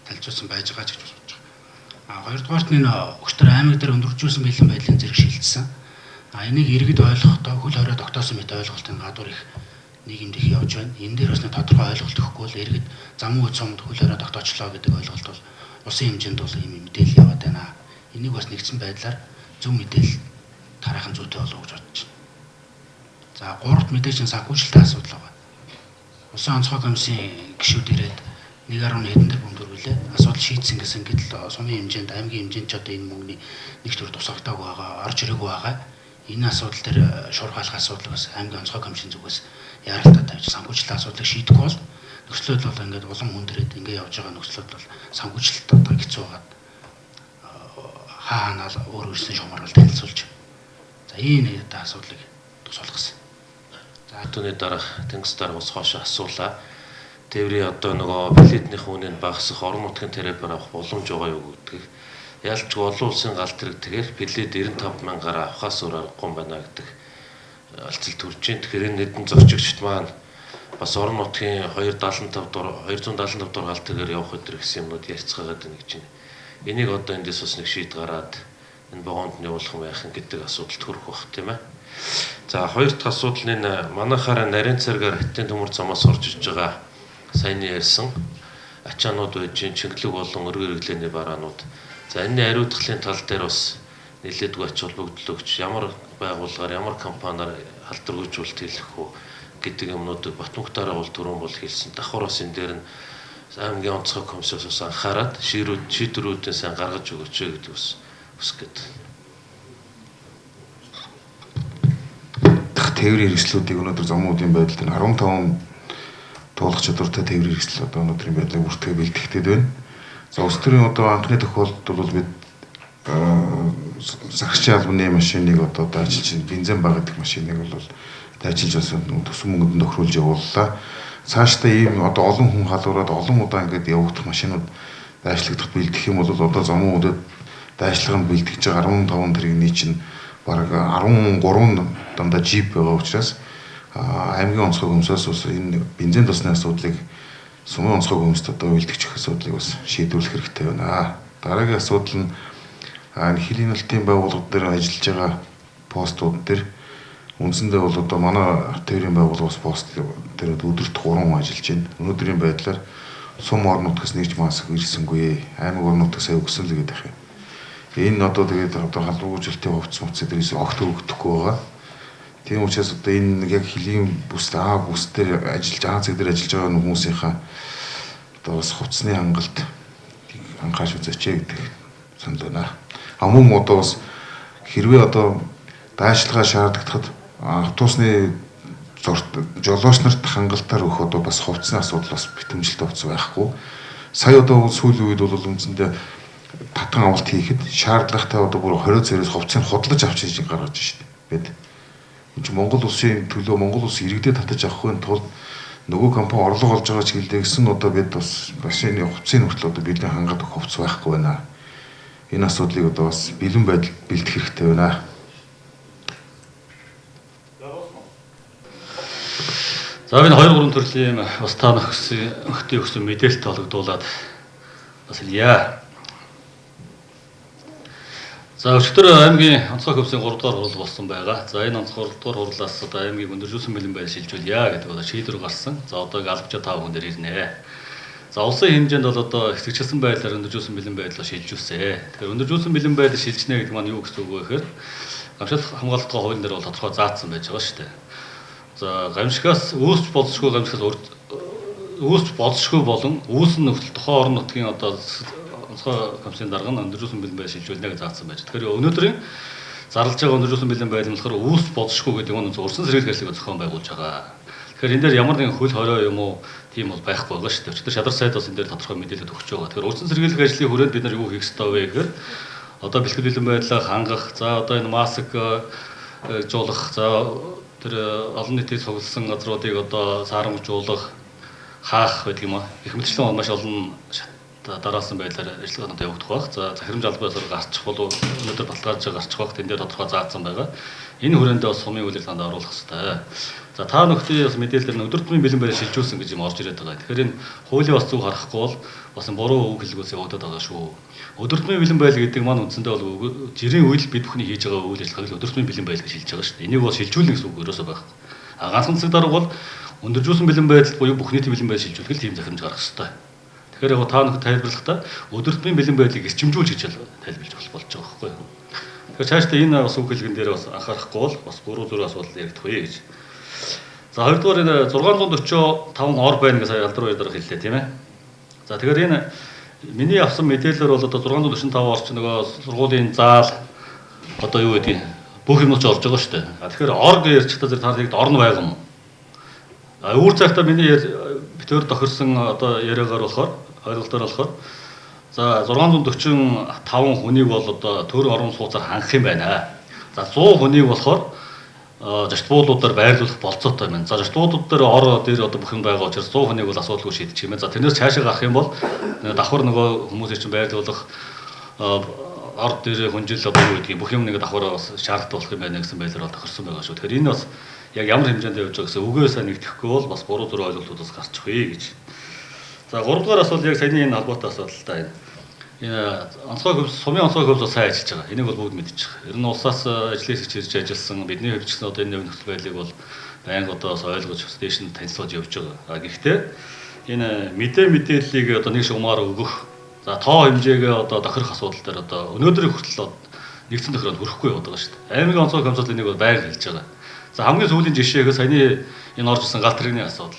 Speaker 4: Танилцуулсан байж байгаа ч гэж бодож байгаа. Хоёрдугаарт нь энэ өчтөр аймаг дээр өндөржүүлсэн бэлэн байдлын зэрэг шилжсэн. Энийг иргэд ойлгохдоо хөл хорой тогтоосон мэт ойлголтын гадуур их нийгэмд их явж байна. Энэ дээр бас нэг тодорхой ойлголт өгөхгүй бол иргэд замын үд сумд хөл хорой тогтоочлоо гэдэг ойлголт бол улсын хэмжээнд бол ийм мэдээлэл яваад байна. Энийг бас нэгдсэн байдлаар зөв мэдээлэл тараах нь зүйтэй болов уу гэж бодож байна. За гуравт мэдээж нь санхүүжилтийн асуудал байгаа. Улсын онцгой комиссийн гишүүд ирээд 1.1 хэдэн тэрбум төгрөглөө. Асуудал шийдсэн гэсэн гэтэл сумын хэмжээнд, аймгийн хэмжээнд ч одоо энэ мөнгөний нэг төр тусгагдаагүй байгаа, орж ирээгүй байгаа. Энэ асуудал дээр шуурхайлах асуудлыг бас аймгийн онцгой комиссийн зүгээс яралтаа тавьж санхүүжилтийн асуудлыг шийдэхгүй бол нөхцлүүд бол ингээд улам хүндрээд ингээд явж байгаа нөхцлүүд бол санхүүжилт одоо хэцүү байгаад хаа хаанаа өөр өөрсний шугамар бол танилцуулж. За ийм нэг одоо асуудлыг тусгалах гэсэн.
Speaker 5: За түүний дараах тэнгис даргаас хойш асуулаа. Тээврийн одоо нөгөө билетнийх үнэнд багасах орон нутгийн тарифаар авах боломж байгаа юу гэдгийг ялч олон улсын галт тэрэг тэгэхээр билет 95 мянгаар авахаас өөр аргагүй юм байна гэдэг алцал төрж байна. Тэгэхээр энэ нэгэн зорчигчд маань бас орон нутгийн 275 дугаар 275 дугаар галт тэргээр явах өдр гэсэн юмнууд ярьцгаагаад байна гэж байна. Энийг одоо эндээс бас нэг шийд гараад энэ вагонд нь явуулах юм яах юм гэдэг асуудал төрөх бах тийм ээ. За хоёр дахь асуудал нь энэ манайхаараа нарийн цэргээр хаттын төмөр замаас орж иж байгаа саяны ярьсан ачаанууд байж гин Чингэлэг болон өргөн хэрэглээний бараанууд. За энэний ариутгалын тал дээр бас нэлээдгүй ач холбогдол өгч ямар байгууллагаар ямар компаниар халдваргүйжүүлэлт хийх үү гэдэг юмнуудыг Батмунх дараа бол түрүүн бол хэлсэн. Давхар бас энэ дээр нь аймгийн онцгой комиссиос бас анхаарад шийдвэрүүдээ сайн гаргаж өгөөч гэдэг бас хүсэх гээд.
Speaker 6: Тээврийн хэрэгслүүдийг өнөөдөр замуудын байдал дээр 15 туулах чадвартай тээврийн хэрэгсэл одоо өнөөдрийн байдлыг бүртгэж бэлтгэдэг байна. За улс төрийн одоо анхны тохиолдолд бол бид сагчийн албаны машиныг одоо дайчилж бензин бага гэдэг машиныг бол дайчилж бас төсөн мөнгөнд тохируулж явууллаа. Цаашдаа ийм одоо олон хүн халуураад олон удаа ингээд явагдах машинууд дайчлагдах бэлтгэх юм бол одоо замуудад дайчлага нь бэлтгэж байгаа 15 тэрэгний чинь бараг 13 дандаа джип байгаа учраас аймгийн онцгой комиссоос бас энэ бензин тосны асуудлыг сумын онцгой комиссод одоо бэлтгэж өгөх асуудлыг бас шийдвэрлэх хэрэгтэй байна. Дараагийн асуудал нь энэ хил хяналтын байгууллага дээр ажиллаж байгаа постууд дээр үндсэндээ бол одоо манай тээврийн байгууллагаас пост дээр өдөрт 3 хүн ажиллаж байна. Өнөөдрийн байдлаар сум орон нутгаас нэг ч маск ирсэнгүй. Аймаг орон нутгаас сая өгсөн л гэдэг юм. Энэ одоо тэгээд одоо халуургүйжилтийн хувцас муцс дээрээс огт өгдөхгүй байгаа. Тийм учраас одоо энэ яг хөлийн бүс А бүс дээр ажиллаж А цаг дээр ажиллаж байгаа хүмүүсийнхаа одоо бас хувцсны хангалт анхаарч үзээч гэдэг санал байна. А мөн одоо бас хэрвээ одоо дайчилгаа шаардлагатахад автобусны жолооч нарт хангалтаар өгөх одоо бас хувцсны асуудал бас битэмжлэлтэй хувцас байхгүй. Сая одоо сүүлийн үед бол үндсэндээ татан авалт хийхэд шаардлагатай одоо бүр 20 зэрээс хувцсыг худалдаж авч хийж гаргаж шít. Бид энэ чинь Монгол улсын төлөө Монгол улс иргэдээ татаж авахын тулд нөгөө компани орлого олж байгаа ч гэлээ гэсэн одоо бид бас машины хувцсыг хүртэл одоо бидний хангаад өгөх хувцас байхгүй байна. Энэ асуудлыг одоо бас бэлэн байдал бэлдэх хэрэгтэй байна.
Speaker 3: За энэ 2 3 төрлийн бас та нөхцөлийн өгсөн мэдээлэлт олгодуулаад бас хэлье. За өчигдөр аймгийн онцгой комиссийн 3 дугаар хурал болсон байгаа. За энэ онцгой 3 дугаар хурлаас одоо аймгийг өндөржүүлсэн бэлэн байдал шилжүүлье гэдэг одоо шийдвэр гарсан. За одоо албачаа та бүхэн дээр ирнэ. За улсын хэмжээнд бол одоо хэсэгчилсэн байдлаар өндөржүүлсэн бэлэн байдлаа шилжүүлсэн. Тэгэхээр өндөржүүлсэн бэлэн байдал шилжнэ гэдэг маань юу гэсэн үг вэ гэхээр гамшил хамгаалалтын хуулийн дээр бол тодорхой заасан байж байгаа шүү дээ. За гамшигаас үүсч болзошгүй гамшигаас үүсч болзошгүй болон үүсэн нөхцөл тухайн орон нутгийн одоо онцгой комиссийн дарга нь өндөржүүлсэн бэлэн байдал шилжүүлнэ гэж заасан байж. Тэгэхээр өнөөдрийн зарлж байгаа өндөржүүлсэн бэлэн байдал нь болохоор үүсч болзошгүй гэдэг нь урьдчилан сэргийлэх ажлыг зохион байгуулж байгаа. Тэгэхээр энэ дээр ямар нэгэн хөл хорой юм уу тийм бол байхгүй байгаа шүү дээ. Өчигдөр шадар сайд бас энэ дээр тодорхой мэдээлэл өгч байгаа. Тэгэхээр урьдчилан сэргийлэх ажлын хүрээнд бид нар юу хийх ёстой вэ гэхээр одоо бэлтгэл бэлэн байдлаа хангах, за одоо энэ маск жуулах, за тэр олон нийтийг цугласан газруудыг одоо саарамжуулах, хаах гэдэг юм аа. Их мэтчлэн маш олон дараалсан байдлаар ажиллагаанууд явагдах байх. За захирамж албан ёсоор гарчих бол өнөөдөр баталгаажиж гарчих байх. Тэн дээр тодорхой заасан байгаа. Энэ хүрээндээ бас сумын үйл ажиллагаанд оруулах хэрэгтэй. За та нөхдийн бас мэдээлэлээр нь өдөр тутмын бэлэн байдлаа шилжүүлсэн гэж юм орж ирээд байгаа. Тэгэхээр энэ хуулийн бас зөв харахгүй бол бас буруу үг хэлгүүс явагдаад байгаа шүү. Өдөр тутмын бэлэн байдал гэдэг маань үндсэндээ бол жирийн үйл бид бүхний хийж байгаа үйл ажиллагааг л өдөр тутмын бэлэн байдал гэж хэлж байгаа шүү дээ. Энийг бол шилжүүлнэ гэсэн үг ерөөсөө байхгүй. А ганцхан цаг дарга бол өндөржүүлсэн бэлэн байдал буюу бүх нийтийн бэлэн байдал шилжүүлэх л тийм захирамж гаргах хэрэгтэй. Тэгэхээр яг та нөхөд тайлбарлахдаа өдөр тутмын бэлэн байдлыг эрчимжүүлж гэж тайлбарлаж болж байгаа байхгүй юу. Тэгэхээр цаашдаа энэ бас үг хэлгэн дээр бас анхаарахгүй бол бас буруу зүрх асуудал яригдах вэ гэж. За хоёрдугаар энэ 645 ор байна гэж сая алдар баяр дарга хэллээ тийм ээ. За тэгэхээр энэ миний авсан мэдээлэлээр бол одоо 645 орч нөгөө сургуулийн заал одоо юу гэдгийг бүх юмнууд ч орж байгаа шүү дээ. Тэгэхээр ор гэж ярьчихдаа зэрэг та нарыг орн байгаа юм. А үүр цагтаа миний битээр тохирсон одоо яриагаар болохоор ойлголтоор болохоор за 645 хүнийг бол одоо төр орон сууцаар хангах юм байна. За 100 хүнийг болохоор зочдлуудаар байрлуулах болцоотой байна. За зочдлууд дээр ор дээр одоо бүх юм байгаа учраас 100 хүнийг бол асуудалгүй шийдчих юм байна. За тэрнээс цаашаа гарах юм бол давхар нөгөө хүмүүсийг чинь байрлуулах ор дээр хүнжил одоо юу гэдгийг бүх юм нэг давхар бас шаардлагатай болох юм байна гэсэн байдлаар бол тохирсон байгаа шүү. Тэгэхээр энэ бас яг ямар хэмжээнд явж байгаа гэсэн үгээ сайн нэгтгэхгүй бол бас буруу зүрх ойлголтууд бас гарчих вэ гэж. За гуравдугаар асуудал яг саяны энэ холбоотой асуудал та энэ. Энэ онцгой хөвс, сумын онцгой хөвс бас сайн ажиллаж байгаа. Энийг бол бүгд мэдчих. Ер нь улсаас ажлын хэсэгч ирж ажилласан бидний хувьд ч гэсэн одоо энэ нөхцөл байдлыг бол байнга одоо бас ойлгож бас дээш нь танилцуулж явж байгаа. А гэхдээ энэ мэдээллийг одоо нэг шугамар өгөх, за тоо хэмжээгээ одоо тохирох асуудал дээр одоо өнөөдрийн хүртэл нэгдсэн тохироонд хүрэхгүй яваад байгаа шүү дээ. Аймгийн онцгой комиссод энийг бол байнга хэлж байгаа. За хамгийн сүүлийн жишээ гэхэл саяны энэ орж ирсэн галт тэрэгний асуудал.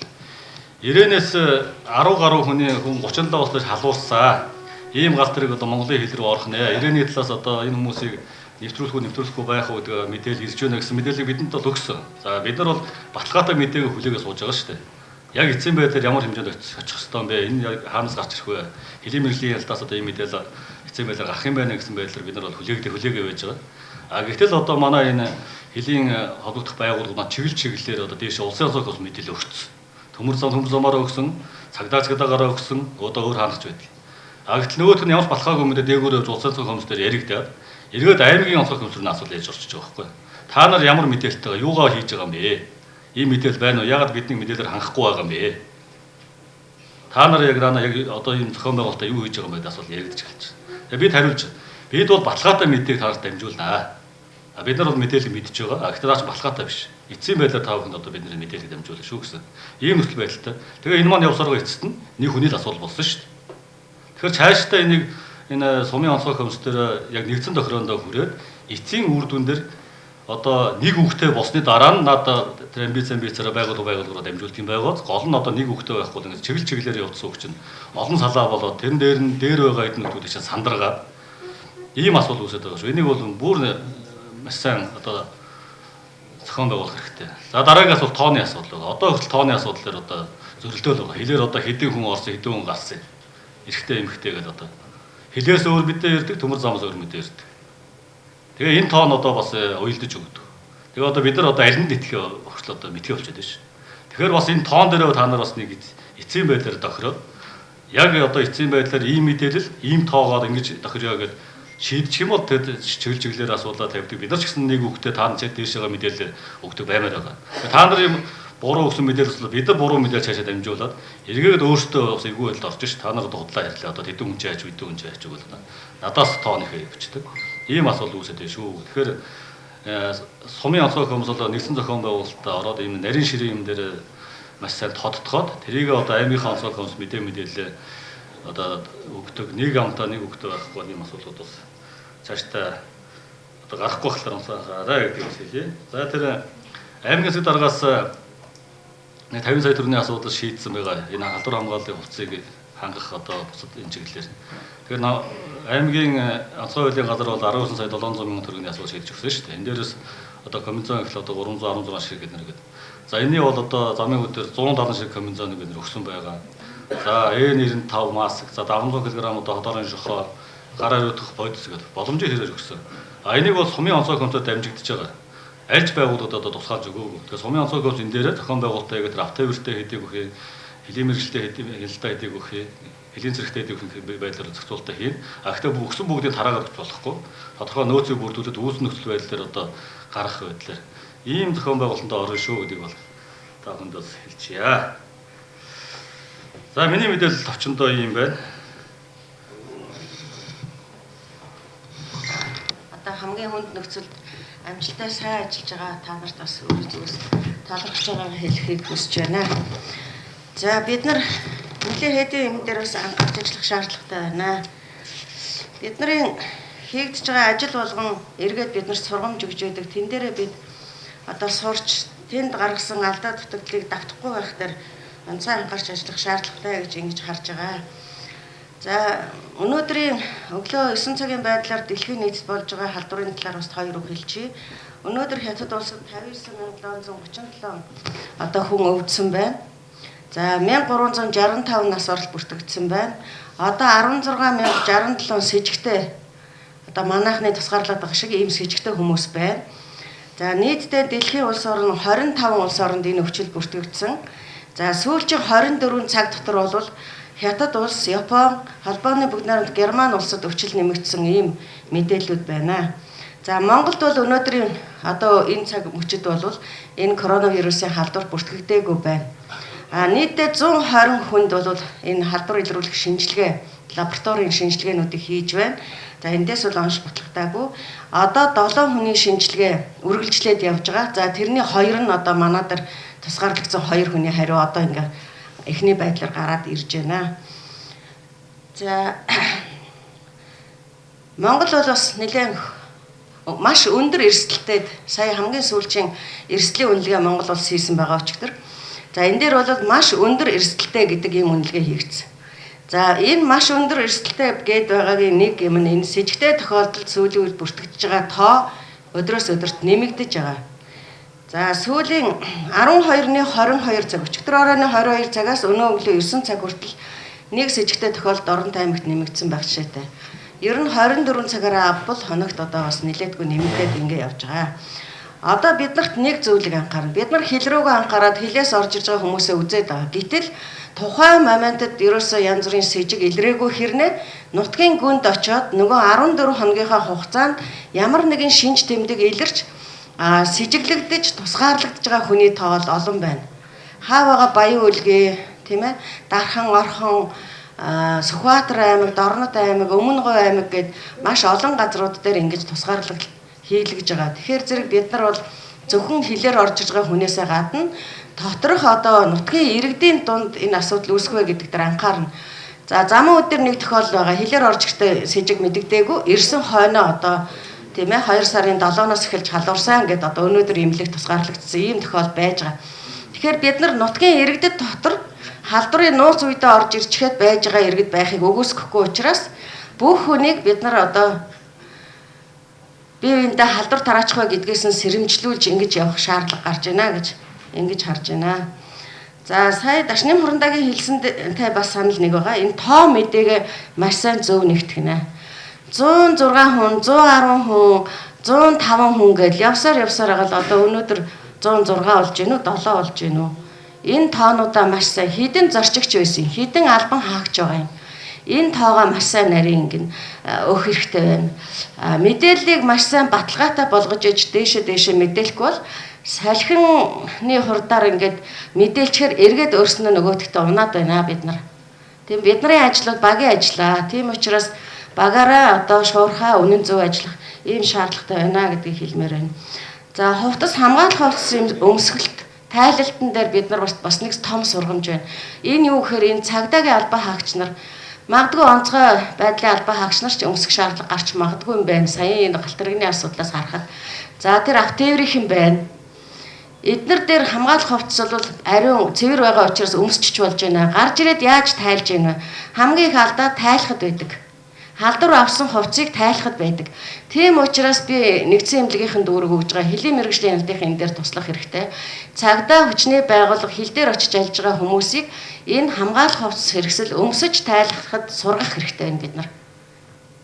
Speaker 7: Ирэнээс 10 гаруй хүний хүн 37 улсаас халуурсаа. Ийм галт тэрэг одоо Монголын хил рүү орох нэ. Ирэний талаас одоо энэ хүмүүсийг нэвтрүүлэх байх уу гэдэг мэдээлэл ирж байна гэсэн мэдээллийг бидэнд бол өгсөн. За бид нар бол баталгаатай мэдээг хүлээгээ сууж байгаа шүү дээ. Яг эцсийн байдлаар ямар хэмжээнд очих ёстой юм бэ? Энэ яг хаанаас гарч ирэх вэ? Хөлийн мэргэжлийн ялтаас одоо ийм мэдээлэл эцсийн байдлаар гарах юм байна гэсэн байдлаар бид нар бол хүлээгээ байж байгаа. А гэтэл одоо манай энэ хөлийн холбогдох байгууллагууд чиглэл чиглэлээр одоо дээш улсын онцгой бас мэдээлэл өгсөн. Төмөр замаараа өгсөн, цагдаагаараа өгсөн, одоо өөр хаанах ч байдаг. А гэтэл нөгөөх нь ямар ч баталгаагүй мэдээ дээгүүр явж улсын онцгой комисс дээр яригдаад эргээд аймгийн онцгой комисс рүү асуудал ярьж орчиж байгаа байхгүй. Та нар ямар мэдээлэлтэй байгаа, юугаа хийж байгаа юм бэ? Ийм мэдээлэл байна уу? Яагаад бидний мэдээлэлээр хангахгүй байгаа юм бэ? Та нар яг наана яг одоо ийм зохион байгуулалтаа юу хийж байгаа юм бэ гэдэг асуудал яригдчих эхэлж байна. Тэгээ бид хариулж бид бол баталгаатай мэдээг та нарт дамжуулнаа. А бид нар бол мэдээлэл мэдж байгаа. А гэхдээ наач баталгаатай биш. Эцсийн байдлаар та бүхэнд одоо бидний мэдээлэл дамжуулах шүү гэсэн. Ийм нөхцөл байдалтай. Тэгээ энэ маань явсараа эцэст нь нэг хүний л асуудал болсон шүү дээ. Тэгэхээр цаашдаа энийг энэ сумын онцгой комисс дээр яг нэгдсэн тохироондоо хүрээд эцсийн үр дүн дээр одоо нэг хүүхдээ болсны дараа нь надад тэр амбицаараа байгууллага дамжуулдаг юм байгаац. Гол нь одоо нэг хүүхдээ байхгүй л ингэж чиглэл чиглэлээр явуулсан үг чинь олон салаа болоод тэрэн дээр нь дээр байгаа эдэн нөхдүүдийг чинь сандаргаад ийм асуудал үүсээд байгаа шүү. Энийг бол бүр маш сайн одоо зохион байгуулах хэрэгтэй. За дараагийн асуудал тооны асуудал байгаа. Одоо хүртэл тооны асуудал дээр одоо зөрөлдөөл байгаа. Хилээр одоо хэдэн хүн орсон, хэдэн хүн гарсан. Эрэгтэй эмэгтэй гэдэг одоо хилээс өөр мэдээ ирдэг, төмөр замаас өөр мэдээ ирдэг. Тэгээ энэ тоон одоо бас уялдаж өгдөг. Тэгээ одоо бид нар одоо аль нь итгэх хүртэл одоо мэдхий болчиход байна шүү. Тэгэхээр бас энэ тоон дээр та нар бас нэг эцсийн байдлаар тохироод яг одоо эцсийн байдлаар ийм мэдээлэл, ийм тоогоор ингэж тохирё гэж шийдчих юм бол тэд чиглэл чиглэлээр асуудлаа тавьдаг. Бид нар ч гэсэн нэг үгтэй та нар дээшээгээ мэдээлэл өгдөг баймаар байгаа. Та нар юм буруу өгсөн мэдээлэл бол бид нар буруу мэдээлэл цаашаа дамжуулаад эргээд өөрсдөө бас эвгүй байдалд орж ш. Та нар одоо худлаа ярьлаа. Одоо хэдэн хүн чаач, хэдэн хүн чаач өгөл надаас тоон их бичдэг. Ийм асуудал үүсээд байна шүү. Тэгэхээр сумын онцгой комисс бол нэгдсэн зохион байгуулалтад ороод ийм нарийн ширийн юм дээр маш сайн тодтгоод тэрийг одоо аймгийнхаа онцгой комисс мэдээлэл одоо өгдөг. Нэг амтаа нэг өгдөг байхгүй ийм асуудлууд бас цаашдаа одоо гарахгүй болохоор онцгой гэдгийг бас хэлье. За тэр аймгийн засаг даргаас 50 сая төгрөгийн асуудал шийдсэн байгаа. Энэ халдвар хамгааллын хувцсыг хангах одоо бусад энэ чиглэлээр. Тэгэхээр аймгийн онцгой байдлын газар бол 19 сая 700 мянган төгрөгийн асуудал шийдэж өгсөн шүү дээ. Энэ дээрээс одоо комбинзон эхлэл одоо 316 шиг гэдэг нэр гэдэг. За энэний бол одоо замын хөдөр 170 шиг комбинзоныг бид нэр өгсөн байгаа. За N95 маск, за 700 кг одоо ходорын шохоо, гар ариутгах бодис гэдэг боломжийн хэрээр өгсөн. А энийг бол сумын онцгой комиссод дамжигдж байгаа. Альж байгууллагад одоо тусгаалж өгөөгүй. Тэгэхээр сумын онцгой комисс энэ дээрээ зохион байгуулалтаа яг тэр автовертэй хэдийг өгөх юм, хөлийн мэргэжилтэй хяналтаа хэдийг өгөх юм, хөлийн зэрэгтэй хэдийг өгөх байдлаар зохицуулалтаа хийн. А гэхдээ өгсөн бүгдийг тараагаад болохгүй. Тодорхой нөөцийг бүрдүүлээд үүсэн нөхцөл байдал дээр одоо гаргах байдлаар ийм зохион байгуулалтанд орно шүү гэдгийг бол та бүхэнд бас хэлчихье. За миний мэдээлэл товчондоо ийм байна.
Speaker 8: Одоо хамгийн хүнд нөхцөлд амжилттай сайн ажиллаж байгаа та нарт бас өөр зүгээс талархаж байгааг хэлэхийг хүсэж байна. За бид нар нэлээд хэдийн юм дээр бас анхаарч ажиллах шаардлагатай байна. Бидний хийгдэж байгаа ажил болгон эргээд биднэрт сургамж өгч байдаг. Тэн дээрээ бид одоо сурч тэнд гаргасан алдаа дутагдлыг давтахгүй байх дээр онцгой анхаарч ажиллах шаардлагатай гэж ингэж харж байгаа. За өнөөдрийн өглөө 9 цагийн байдлаар дэлхийн нийтэд болж байгаа халдварын талаар бас хоёр үг хэлчихье. Өнөөдөр Хятад улсад 59737 одоо хүн өвдсөн байна. За 1365 нас оролт бүртгэгдсэн байна. Одоо 16067 сэжигтэй одоо манайхны тусгаарлаад байгаа шиг ийм сэжигтэй хүмүүс байна. За нийтдээ дэлхийн улс орн 25 улс оронд энэ өвчл бүртгэгдсэн. За сүүлчийн 24 цаг дотор бол Хятад улс, Япон, Холбооны Бүгд Найрамдах Герман улсад өвчл нэмэгдсэн ийм мэдээллүүд байна. За Монголд бол өнөөдрийн одоо энэ цаг мөчид бол энэ коронавирусын халдвар бүртгэгдээгүй байна. А нийтдээ 120 хүнд бол энэ халдвар илрүүлэх шинжилгээ, лабораторийн шинжилгээнүүдийг хийж байна. За эндээс бол онш батлагдаагүй. Одоо 7 хүний шинжилгээ үргэлжлээд явж байгаа. За тэрний 2 нь одоо манай дээр тусгаарлагдсан 2 хүний хариу одоо ингээ эхний байдлаар гараад ирж байна. За Монгол бол бас нэлээд маш өндөр эрсдэлтэй сая хамгийн сүүлчийн эрсдлийн үнэлгээ Монгол улс хийсэн байгаа өчигдөр. За энэ дээр бол маш өндөр эрсдэлтэй гэдэг ийм үнэлгээ хийгдсэн. За энэ маш өндөр эрсдэлтэй гээд байгаагийн нэг юм нь энэ сэжигтэй тохиолдолд сүүлийн үед бүртгэж байгаа тоо өдрөөс өдөрт нэмэгдэж байгаа. За сүүлийн 12-ны 22 цаг, өчигдөр оройн 22 цагаас өнөө өглөө 9 цаг хүртэл нэг сэжигтэй тохиолдолд Орон аймагт нэмэгдсэн байх жишээтэй. Ер нь 24 цагаараа авбал хоногт одоо бас нэлээдгүй нэмэгдээд ингэ явж байгаа. Одоо бид нарт нэг зүйлийг анхаарна. Бид нар хил рүүгээ анхаарад хилээс орж ирж байгаа хүмүүсээ үзээд байгаа. Гэтэл тухайн моментод ерөөсөө янз бүрийн сэжиг илрээгүй хэрнээ нутгийн гүнд очиод нөгөө 14 хоногийнхаа хугацаанд ямар нэгэн шинж тэмдэг илэрч сэжиглэгдэж тусгаарлагдж байгаа хүний тоо бол олон байна. Хаа байгаа Баян үлгээ, тийм ээ, Дархан, Орхон, Сүхбаатар аймаг, Дорнод аймаг, Өмнө Говь аймаг гээд маш олон газрууд дээр ингэж тусгаарлалт хийлгэж байгаа. Тэгэхээр зэрэг бид нар бол зөвхөн хилээр орж иж байгаа хүнээсээ гадна доторх одоо нутгийн иргэдийн дунд энэ асуудал үүсэх вэ гэдэг дээр анхаарна. За замун өдөр нэг тохиолдол байгаа. Хилээр орж ирэхдээ сэжиг мэддэггүй. Ирсэн хойноо одоо тийм ээ 2 сарын 7-оос эхэлж халуурсан гэдээ одоо өнөөдөр эмнэлэг тусгаарлагдсан ийм тохиол байж байгаа. Тэгэхээр бид нар нутгийн иргэдэд дотор халдварын нууц үедээ орж ирчихэд байж байгаа иргэд байхыг үгүйсгэхгүй учраас бүх хүнийг бид нар одоо бие биендээ халдвар тараачих вэ гэдгээс нь сэрэмжлүүлж ингэж явах шаардлага гарч байна гэж ингэж харж байна. За сая Дашны хурандаагийн хэлсэнтэй бас санал нэг байгаа. Энэ тоо мэдээгээ маш сайн зөв нэгтгэнэ. 106 хүн, 110 хүн, 105 хүн гэж явсаар явсаар байгаа л одоо өнөөдөр 106 болж гинүү, 7 болж гинүү. Энэ тоонуудаа маш сайн хэдэн зорчигч байсан, хэдэн албан хаагч байгаа юм. Энэ тоогоо маш сайн нарийн ингэн өөх хэрэгтэй байна. Мэдээллийг маш сайн баталгаатай болгож иж дээшээ дээшээ мэдээлэхгүй бол салхины хурдаар ингээд мэдээлчээр эргээд өөрснөө нөгөөдөгтөө унаад байна бид нар. Тийм бидний ажил бол багийн ажил аа. Тийм учраас багаараа одоо шуурхаа үнэн зөв ажиллах ийм шаардлагатай байна гэдгийг хэлмээр байна. За хувцас хамгаалах хувцас өмсгөлт тайлалтан дээр бид нар бас нэг том сургамж байна. Энэ юу гэхээр энэ цагдаагийн албан хаагч нар магадгүй онцгой байдлын албан хаагч нар ч өмсөх шаардлага гарч магадгүй юм байна. Саяын энэ галт тэрэгний асуудлаас харахад. За тэр автеврийнх юм байна. Эднэр дээр хамгаалах хувцас бол ариун цэвэр байгаа учраас өмсчж болж байна. Гарч ирээд яаж тайлж гин вэ? Хамгийн их алдаа тайлахад байдаг. Халдвар авсан хувцсыг тайлахад байдаг. Тийм учраас би нэгдсэн эмнэлгийнхэн дүүрэг өгж байгаа хөлийн мэргэжлийн хяналтын энэ дээр туслах хэрэгтэй. Цагдаа хүчний байгууллага хил дээр очиж ажиллаж байгаа хүмүүсийг энэ хамгаалах хувцас хэрэгсэл өмсөж тайлахад сургах хэрэгтэй байна бид нар.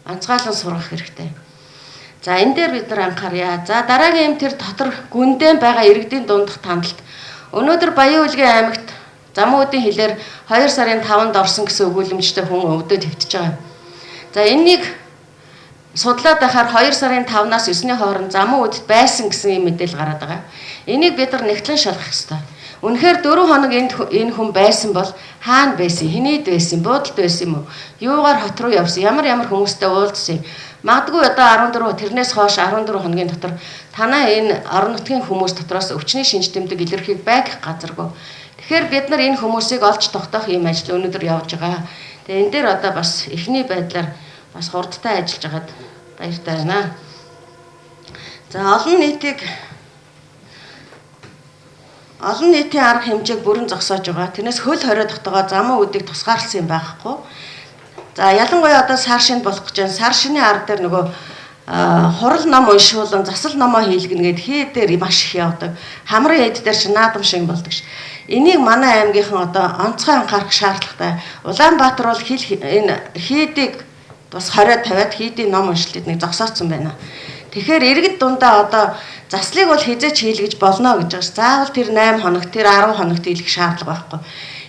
Speaker 8: Онцгойлон сургах хэрэгтэй. За энэ дээр бид нар анхаарья. За дараагийн юм тэр дотор гүндэн байгаа иргэдийн дундах тандалт. Өнөөдөр Баян үлгийн аймагт замуудын хилээр 2 сарын 5-нд орсон гэсэн өгүүлэмжтэй хүн өвдөд хэвтэж байгаа. За энэнийг судлаад байхаар 2 сарын 5-наас 9-ний хооронд замун үдд байсан гэсэн юм мэдээлэл гараад байгаа. Энийг бид нар нэгтлэн шалгах ёстой. Үнэхээр 4 хоног энэ хүн байсан бол хаана байсан, хэнийд байсан, буудалд байсан юм уу? Юугаар хот руу явсан, ямар ямар хүмүүстэй уулзсан. Магадгүй одоо 14 тэрнээс хойш 14 хоногийн дотор танаа энэ орон нутгийн хүмүүс дотроос өвчний шинж тэмдэг илэрхийг байх газаргүй. Тэгэхээр бид нар энэ хүмүүсийг олж тогтоох ийм ажил өнөөдөр явж байгаа. Тэгээ энэ дээр одоо бас эхний байдлаар бас хурдтай ажиллаж байгаад баяртай байна. За олон нийтийн арга хэмжээг бүрэн зогсоож байгаа. Тэрнээс хөл хорио тогтоогоо замун үдийг тусгаарласан юм байхгүй. За ялангуяа одоо сар шинэ болох гэж байна. Сар шинийн арга дээр нөгөө хурал ном уншуулан засал номоо хийлгэнэ гэд хээ дээр маш их явдаг. Хамрын эд дээр чинь наадам шиг болдог ш. Энийг манай аймгийнхан одоо онцгой анхаарах шаардлагатай. Улаанбаатар бол хил энэ хийдийг бас 20 тавиад хийдийн ном уншилтыг нэг зогсоодсон байна. Тэгэхээр иргэд дундаа одоо заслыг бол хизээч хийлгэж болно гэж байгаа ш. Заавал тэр 8 хоногт, тэр 10 хоногт хийлгэх шаардлага байхгүй.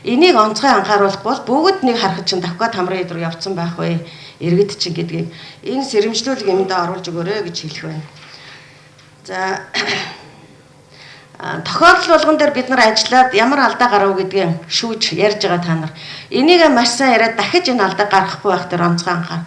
Speaker 8: Энийг онцгой анхааруулахгүй бол бүгд нэг харахад чинь давхад хамрын эд рүү явцсан байх вэ? Иргэд чинь гэдгийг энэ сэрэмжлүүлэг юмдаа оруулж өгөөрэй гэж хэлэх байна. За тохиолдол болгон дээр бид нар ажиллаад ямар алдаа гарав гэдгийг шүүж ярьж байгаа та нар. Энийг маш сайн яриад дахиж энэ алдаа гаргахгүй байх дээр онцгой анхаар.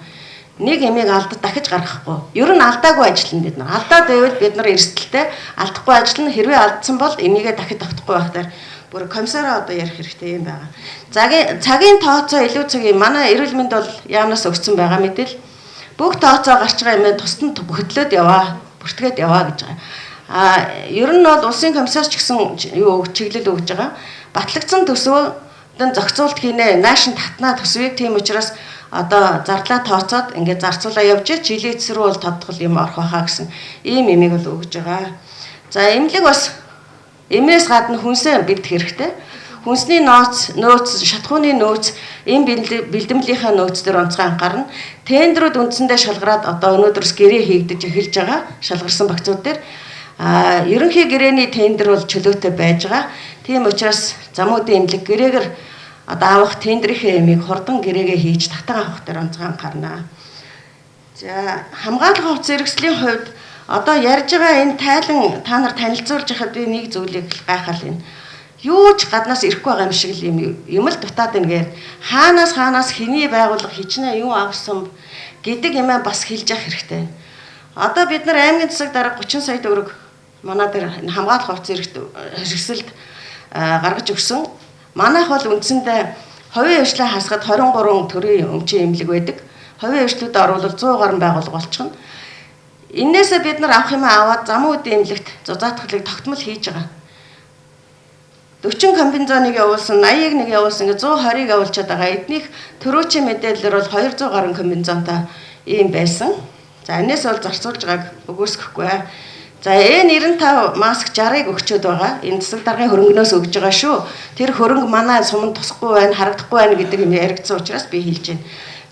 Speaker 8: Нэг ямиг алдад дахиж гаргахгүй. Ер нь алдаагүй ажиллана бид нар. Алдаад байвал бид нар эрсдэлтэй, алдахгүй ажиллана. Хэрвээ алдсан бол энийгээ дахиж давтахгүй байх дээр бүр комиссараа одоо ярих хэрэгтэй юм байгаа. Цагийн тооцоо илүү цагийн манай эрүүл мэнд бол яамнаас өгсөн байгаа мэдээл. Бүх тооцоо гарч байгаа юм тусад нь хөтлөөд яваа, бүртгээд яваа гэж байгаа. Ер нь бол улсын комиссар ч гэсэн юу чиглэл өгж байгаа. Батлагдсан төсвөд зохицуулт хийнэ. Нааш нь татнаа төсвийг тийм учраас одоо зарлаа тооцоод ингээд зарцуулаа явж жилийн эц рүү бол тодтгол юм орох байхаа гэсэн ийм имийг бол өгж байгаа. За эмнэлэг бас эмээс гадна хүнсээ бэлдэх хэрэгтэй. Хүнсний нөөц, шатхууны нөөц, эм бэлдэмлийнхаа нөөц дээр онцгой анхаарна. Тендрүүд үндсэндээ шалгараад одоо өнөөдрөөс гэрээ хийгдэж эхэлж байгаа. Шалгарсан багцууд дээр ерөнхий гэрээний тендер бол чөлөөтэй байж байгаа. Тийм учраас замуудын эмнэлэг гэрээгээр одоо авах тендрийнхээ эмийг хурдан гэрээгээ хийж татан авах дээр онцгой анхаарна. За хамгаалах хувцас хэрэгслийн хувьд одоо ярьж байгаа энэ тайлан та нар танилцуулж байхад би нэг зүйлийг гайхал байна. Юу ч гаднаас ирэхгүй байгаа юм шиг л юм л дутаад байна гээр хаанаас хэний байгууллага хичнээн юу авсан гэдэг юмаа бас хэлж явах хэрэгтэй. Одоо бид нар аймгийн засаг дарга 30 сая төгрөг манай дээр хамгаалах хувцас хэрэгсэлд гаргаж өгсөн. Манайх бол үндсэндээ хувийн хвшлээ хасахад 23 төрлийн өмчийн эмнэлэг байдаг. Хувийн хвшлүүдэд оруулал 100 гаруй байгууллага болчихно. Эннээсээ бид нар авах юмаа аваад замун үдийн эмнэлэгт зузаатгалыг тогтмол хийж байгаа. 40 комбинзоныг явуулсан, 80-ыг нэг явуулсан, ингээ 120-ыг явуулчаад байгаа. Эднийх төрөөчийн мэдээлэлээр бол 200 гаруй комбинзонтой ийм байсан. За энэс бол зарцуулж байгааг үгүйсгэхгүй. За N95 маск 60-ыг өгчөөд байгаа. Энэ засаг даргын хөрөнгнөөс өгж байгаа шүү. Тэр хөрөнгө манай суманд тусахгүй байна, харагдахгүй байна гэдэг юм яригдсан учраас би хэлж байна.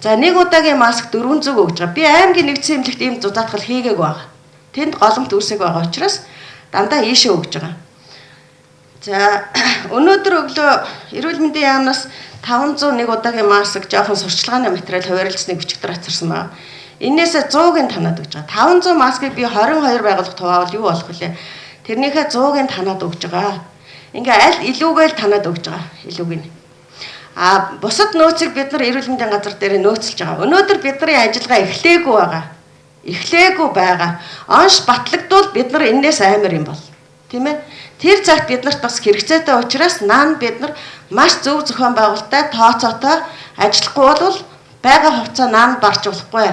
Speaker 8: За нэг удаагийн маск 400 өгж байгаа. Би аймгийн нэгдсэн эмнэлэгт ийм зузаатгал хийгээг байгаа. Тэнд голомт үүсэг байгаа учраас дандаа ийшээ өгж байгаа. За өнөөдөр өглөө эрүүл мэндийн яамнаас 501 удаагийн маск жоохон сурчлагын материал хуваарлцсныг өчигдөр ацарсан байна. Эннээсээ 100-ыг танаад өгч байгаа. 500 маскыг би 22 байгууллага хуваавал юу болох вүлээ? Тэрнийхээ 100-ыг танаад өгч байгаа. Ингээ аль илүүгээл танаад өгч байгаа. Илүүг нь. А бусад нөөцийг бид нар эрүүл мэндийн газар дээр нөөцлөж байгаа. Өнөөдөр бидний ажиллагаа эхлээгүй байгаа. Эхлээгүй байгаа. Онш батлагдвал бид нар энээс амар юм бол. Тийм ээ? Тэр цагт бид нарт бас хэрэгцээтэй учраас наан бид нар маш зөв зохион байгуулалттай тооцоотой ажиллахгүй бол байгаа хувцас наан барч болохгүй.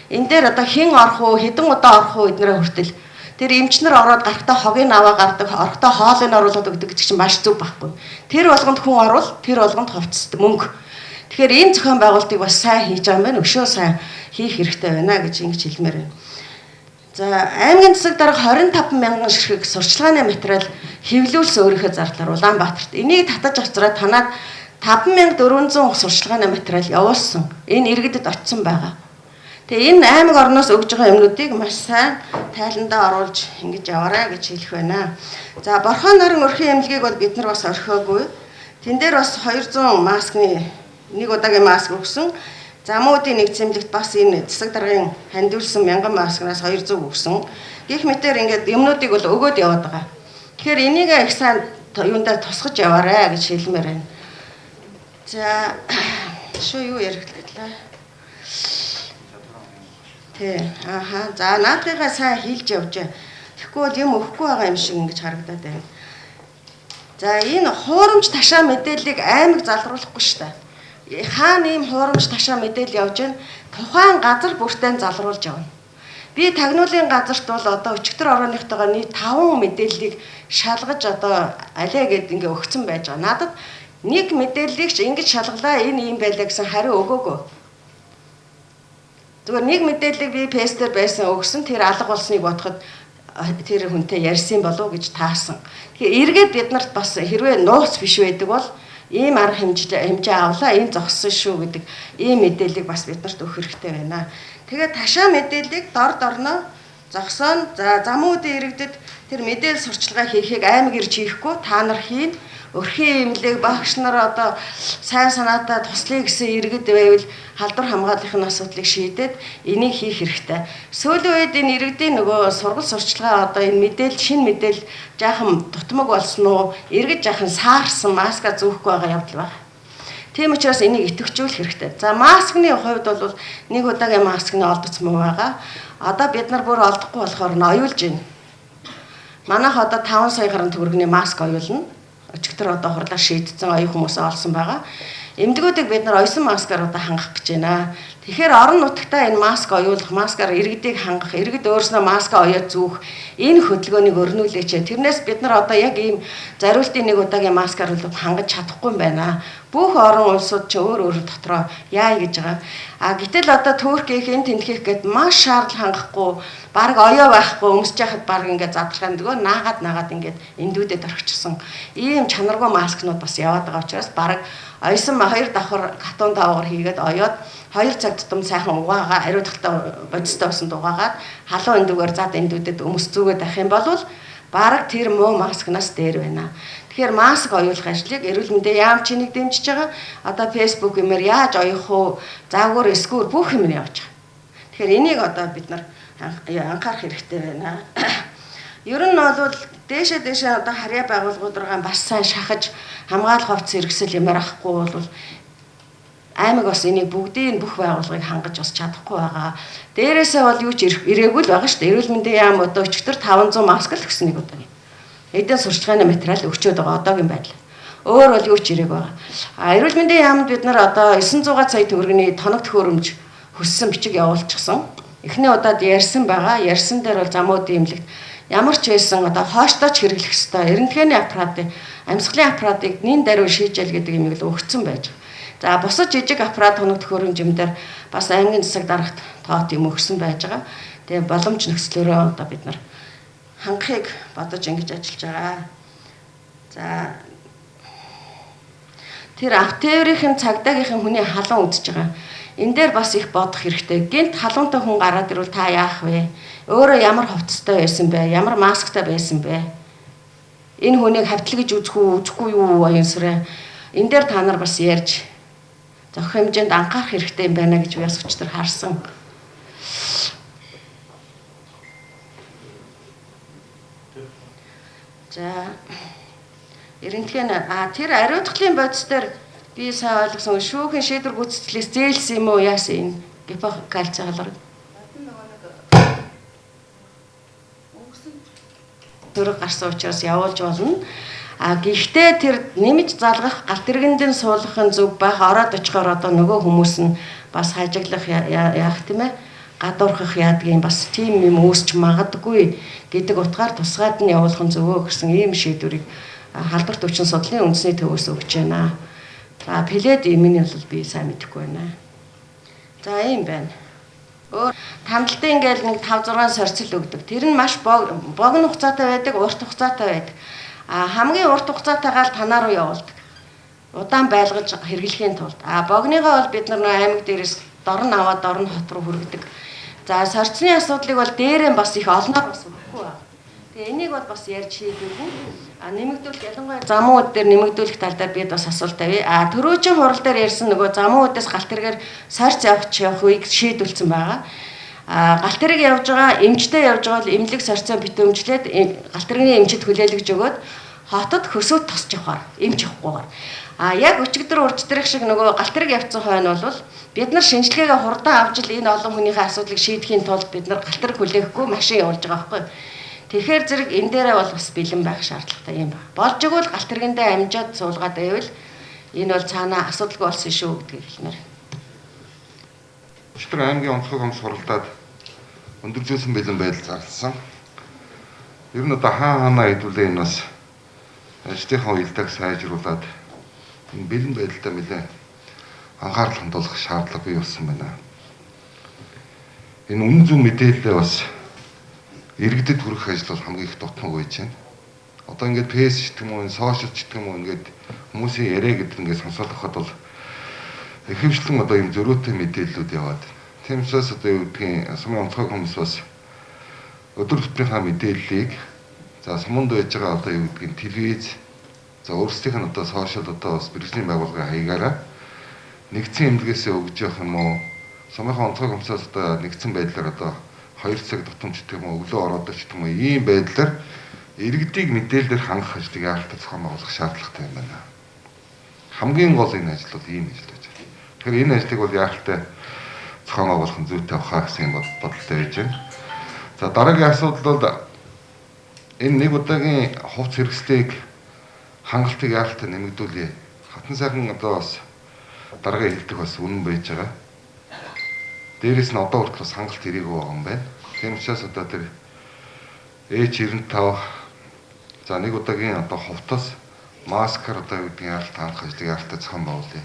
Speaker 8: Энэ дээр одоо хэн орох уу, хэдэн удаа орох уу эднэрээ хүртэл тэр эмчнэр ороод гарахтаа хогийг аваа гардаг, орохдоо хоолыг оруулаад өгдөг гэдэг чинь маш зөв байхгүй. Тэр болгонд хүн орвол тэр болгонд хувцас мөнгө. Тэгэхээр ийм зохион байгуулалтыг бас сайн хийж байгаа юм байна. Өшөө сайн хийх хэрэгтэй байна гэж ингэж хэлмээр байна. За аймгийн засаг дарга 25 мянган ширхэг сурчлагын материал хэвлүүлсэн өөрийнхөө зардлаар Улаанбаатарт. Энийг татаж авчраад танаад 5400 сурчлагын материал явуулсан. Энэ иргэдэд очсон байгаа. Тэгээ энэ аймаг орноос өгж байгаа юмнуудыг маш сайн тайландаа оруулж ингэж яваарай гэж хэлэх байна. За Борхон нарын өрхийн эмнэлгийг бол бид нар бас орхиогүй. Тэн дээр бас 200 маскны нэг удаагийн маск өгсөн. Замуудын нэгдсэн эмнэлэгт бас энэ засаг даргын хандивлсан 1000 маскнаас 200 өгсөн. Гэх мэтээр ингээд юмнуудыг бол өгөөд яваад байгаа. Тэгэхээр энийг их сайн юундаа тусгаж яваарай гэж хэлмээр байна. За шүү юу яригдлаа. Тий. Аха. За наадхыгаа сайн хийлж явж. Тэгэхгүй бол юм өгөхгүй байгаа юм шиг ингэж харагдаад байна. За энэ хуурамч ташаа мэдээллийг аймаг залруулахгүй шүү дээ. Хаана ийм хуурамч ташаа мэдээлэл явж байна? Тухайн газар бүртээ залруулж явна. Би тагнуулын газарт бол одоо өчигдөр орооныхтойгоо нийт 5 мэдээллийг шалгаж одоо алиа гэд ингээ өгцөн байж байгаа. Надад нэг мэдээллийг ч ингэж шалгалаа энэ ийм байлаа гэсэн хариу өгөөгүй. Зүгээр нэг мэдээллийг би пестер байсан өгсөн тэр алга болсныг бодоход тэр хүнтэй ярьсан болов уу гэж таасан. Тэгэхээр эргээд бид нарт бас хэрвээ нууц биш байдаг бол ийм арга хэмжээ авлаа, энэ зогссон шүү гэдэг ийм мэдээллийг бас бид нарт өгөх хэрэгтэй байна. Тэгээд ташаа мэдээллийг дор дорноо зогсоон. За замуудын иргэдэд тэр мэдээлэл сурчлагаа хийхийг аймаг ирж хийхгүй та нар хийн. Өрхийн эмнэлэг багш нар одоо сайн санаатай туслая гэсэн иргэд байвал халдвар хамгааллын асуудлыг шийдээд энийг хийх хэрэгтэй. Сүүлийн үед энэ иргэдийн нөгөө сургал сурчлагаа одоо энэ мэдээлэл шинэ мэдээлэл жаахан дутмаг болсон уу? Иргэд жаахан саарсан маска зүүхгүй байгаа явдал байна. Тийм учраас энийг идэвхжүүлэх хэрэгтэй. За маскны хувьд бол нэг удаагийн маскны олдоц муу байгаа. Одоо бид нар бүр олдохгүй болохоор нь оюулж байна. Манайх одоо 5 сая гаруй төгрөгийн маск оюулна. Өчигдөр одоо хурлаар шийдсэн оюун хүмүүсээ олсон байгаа. Эмнэлгүүдийг бид нар оёсон маскаар одоо хангах гэж байна. Тэгэхээр орон нутагтаа энэ маск оюулах, маскаар иргэдийг хангах, иргэд өөрснөө маска оёод зүүх энэ хөдөлгөөнийг өрнүүлээч. Тэрнээс бид нар одоо яг ийм зориултын нэг удаагийн маскаар бол хангаж чадахгүй юм байна. Бүх орон улсууд ч өөр өөр дотроо яа гэж байгаа. А гэтэл одоо Турк их энэ тэнхих гээд маш шаардлага хангахгүй, бараг оёо байхгүй, өмсөж яхад бараг ингээд задрахаа нөгөө наагаад ингээд эндүүдэд орхичихсон. Ийм чанаргүй маскнууд бас яваад байгаа учраас бараг оёсон 2 давхар катон давгаар хийгээд оёод 2 цаг тутам сайхан угаагаа ариутгалтай бодистой усанд угаагаад халуун эндүүгээр зад эндүүдэд өмс зүгээд авах юм бол бараг тэр муу маскнаас дээр байна. Тэгэхээр маск оюулах ажлыг эрүүл мэндийн яам чинийг дэмжиж байгаа. Одоо Facebook юмэр яаж оёх уу, заагуур, эсгүүр бүх юм нь явж байгаа. Тэгэхээр энийг одоо бид нар анхаарах хэрэгтэй байна. Ер нь бол дээшээ одоо харьяа байгууллагууд руугаа бас сайн шахаж хамгаалах хувцас хэрэгсэл юмар авахгүй бол аймаг бас энийг бүгдийг бүх байгууллагыг хангаж бас чадахгүй байгаа. Дээрээсээ бол юу ч ирээгүй л байгаа шүү дээ. Эрүүл мэндийн яам одоо өчигдөр 500 маск л өгсөн нэг удаагийн. Эдийн сурчлагын материал өгчөөд байгаа одоогийн байдлаар. Өөр бол юу ч ирээг байгаа. А эрүүл мэндийн яамд бид нар одоо 900 сая төгрөгийн тоног төхөөрөмж хөссөн бичиг явуулчихсан. Эхний удаад ярьсан байгаа. Ярьсан дээр бол замуудын эмнэлэгт ямар ч байсан одоо хооштой ч хэрэглэх ёстой. Эрентгэний аппаратыг, амьсгалын аппаратыг нин даруй шийжэл гэдэг юмыг л өгцөн байж байгаа. За бусад жижиг аппарат тоног төхөөрөмж юм дээр бас аймгийн засаг дарагт тоот юм өгсөн байж байгаа. Тэгээ боломж нөхцлөөрөө одоо бид нар хангахыг бодож ингэж ажиллаж байгаа. За тэр автеврийн цагдаагийнхан хүний халуун үзэж байгаа. Энэ дээр бас их бодох хэрэгтэй. Гинт халуунтай хүн гараад ирвэл та яах вэ? Өөрөө ямар хувцастай байсан бэ? Ямар масктай байсан бэ? Энэ хүнийг хавтал гэж үзэх үү, үзэхгүй юу оюун сүрэ. Энэ дээр та нар бас ярьж зохих хэмжээнд анхаарах хэрэгтэй юм байна гэж би бас өчтөр харсан. За эрентхэн тэр ариутгалын бодис дээр би сайн ойлгосон шүүхийн шийдвэр гүйцэтгэлээс зээлсэн юм уу яасан энэ гипокальци халуурыг төрөг гарсан учраас явуулж болно. А гэхдээ тэр нэмж залгах галт тэргэндэн суулгах нь зөв байх. Ороод очихоор одоо нөгөө хүмүүс нь бас хажиглах яах тийм гадуурхах яадгийн бас тийм юм үүсч магадгүй гэдэг утгаар тусгаад нь явуулах нь зөвөө гэсэн ийм шийдвэрийг халдварт өвчин судлалын үндэсний төвөөс өгч байна. За плед имийн бол би сайн мэдэхгүй байна. За ийм байна. Өөр тамдалтын ингээл нэг 5 6 сорцол өгдөг. Тэр нь маш богино хугацаатай байдаг, урт хугацаатай байдаг. А хамгийн урт хугацаатайгаа л танаа руу явуулдаг. Удаан байлгаж хэрэглэхийн тулд. А богиныгоо бол бид нар нөө аймаг дээрээс дорн аваад дорн хот руу хүргэдэг. За сорцны асуудлыг бол дээрээ бас их олноор бас өгөхгүй байна. Тэгээ энийг бол бас ярьж хийгээгүй. А нэмэгдүүлэх ялангуяа замууд дээр нэмэгдүүлэх тал дээр бид бас асуулт тавья. А түрүүчийн хурал дээр ярьсан нөгөө замуудаас галт тэргээр сорц явах үеийг шийдвэлсэн байгаа. А галт тэрэг явж байгаа, эмчтэй явж байгаа бол эмнэлэг сорцоо битүүмжлээд галт тэрэгний эмчид хүлээлгэж өгөөд хотод хөсөөд тосч явахаар, эмч явахгүйгээр. А яг өчигдөр урждэрх шиг нөгөө галт тэрэг явцсан хойно бол бид нар шинжилгээгээ хурдан авч л энэ олон хүнийхээ асуудлыг шийдэхийн тулд бид нар галт тэрэг хүлээхгүй машин явуулж байгаа байхгүй. Тэгэхээр зэрэг энэ дээрээ бол бас бэлэн байх шаардлагатай юм байна. Болж игэл галт тэргэндээ амжаад суулгаад байвал энэ бол цаанаа асуудалгүй болсон шүү гэдгийг хэлмээр.
Speaker 9: Өчигдөр аймгийн онцгой комисс хуралдаад өндөржүүлсэн бэлэн байдал зарласан. Ер нь одоо хаа ханаа хэдүүлээ энэ бас ажлынхаа уялдааг сайжруулад энэ бэлэн байдалтай нэлээ анхаарал хандуулах шаардлага бий болсон байна. Энэ үнэн зөв мэдээлэлээ бас иргэдэд хүргэх ажил бол хамгийн их дутмаг байж байна. Одоо ингээд фэйс ч гэх юм уу, энэ сошиал ч гэх юм уу ингээд хүмүүсийн яриа гэдэг ингээд сонсоод байхад бол ихэвчлэн одоо юм зөрүүтэй мэдээллүүд яваад. Тийм учраас одоо юу гэдгийг сумын онцгой комисс бас өдөр тутмынхаа мэдээллийг за суманд байж байгаа одоо юу гэдгийг телевиз за өөрсдийнх нь одоо сошиал одоо бас мэргэжлийн байгууллагын хаягаараа нэгдсэн эмнэлгээсээ өгж явах юм уу? Сумынхаа онцгой комиссаас одоо нэгдсэн байдлаар одоо 2 цаг тутамж гэх юм уу, өглөө ороод ч гэх юм уу, ийм байдлаар иргэдийг мэдээлэлээр хангах ажлыг яаралтай зохион байгуулах шаардлагатай юм байна. Хамгийн гол энэ ажил бол ийм ажил байж байна. Тэгэхээр энэ ажлыг бол яаралтай зохион байгуулах нь зүйтэй бахаа гэсэн бодолтой байж байна. За дараагийн асуудал бол энэ нэг удаагийн хувц хэрэгслийг хангалтыг яаралтай нэмэгдүүлье. Хатан сайхан одоо бас даргын хэлдэг бас үнэн байж байгаа. Дээрээс нь одоо хүртэл бас хангалт ирээгүй байгаа юм байна. Тийм учраас одоо тэр H95 за нэг удаагийн одоо ховтос маскаар одоо юу гэдгийг яаралт хангах ажлыг яаралтай зохион байгуулъя.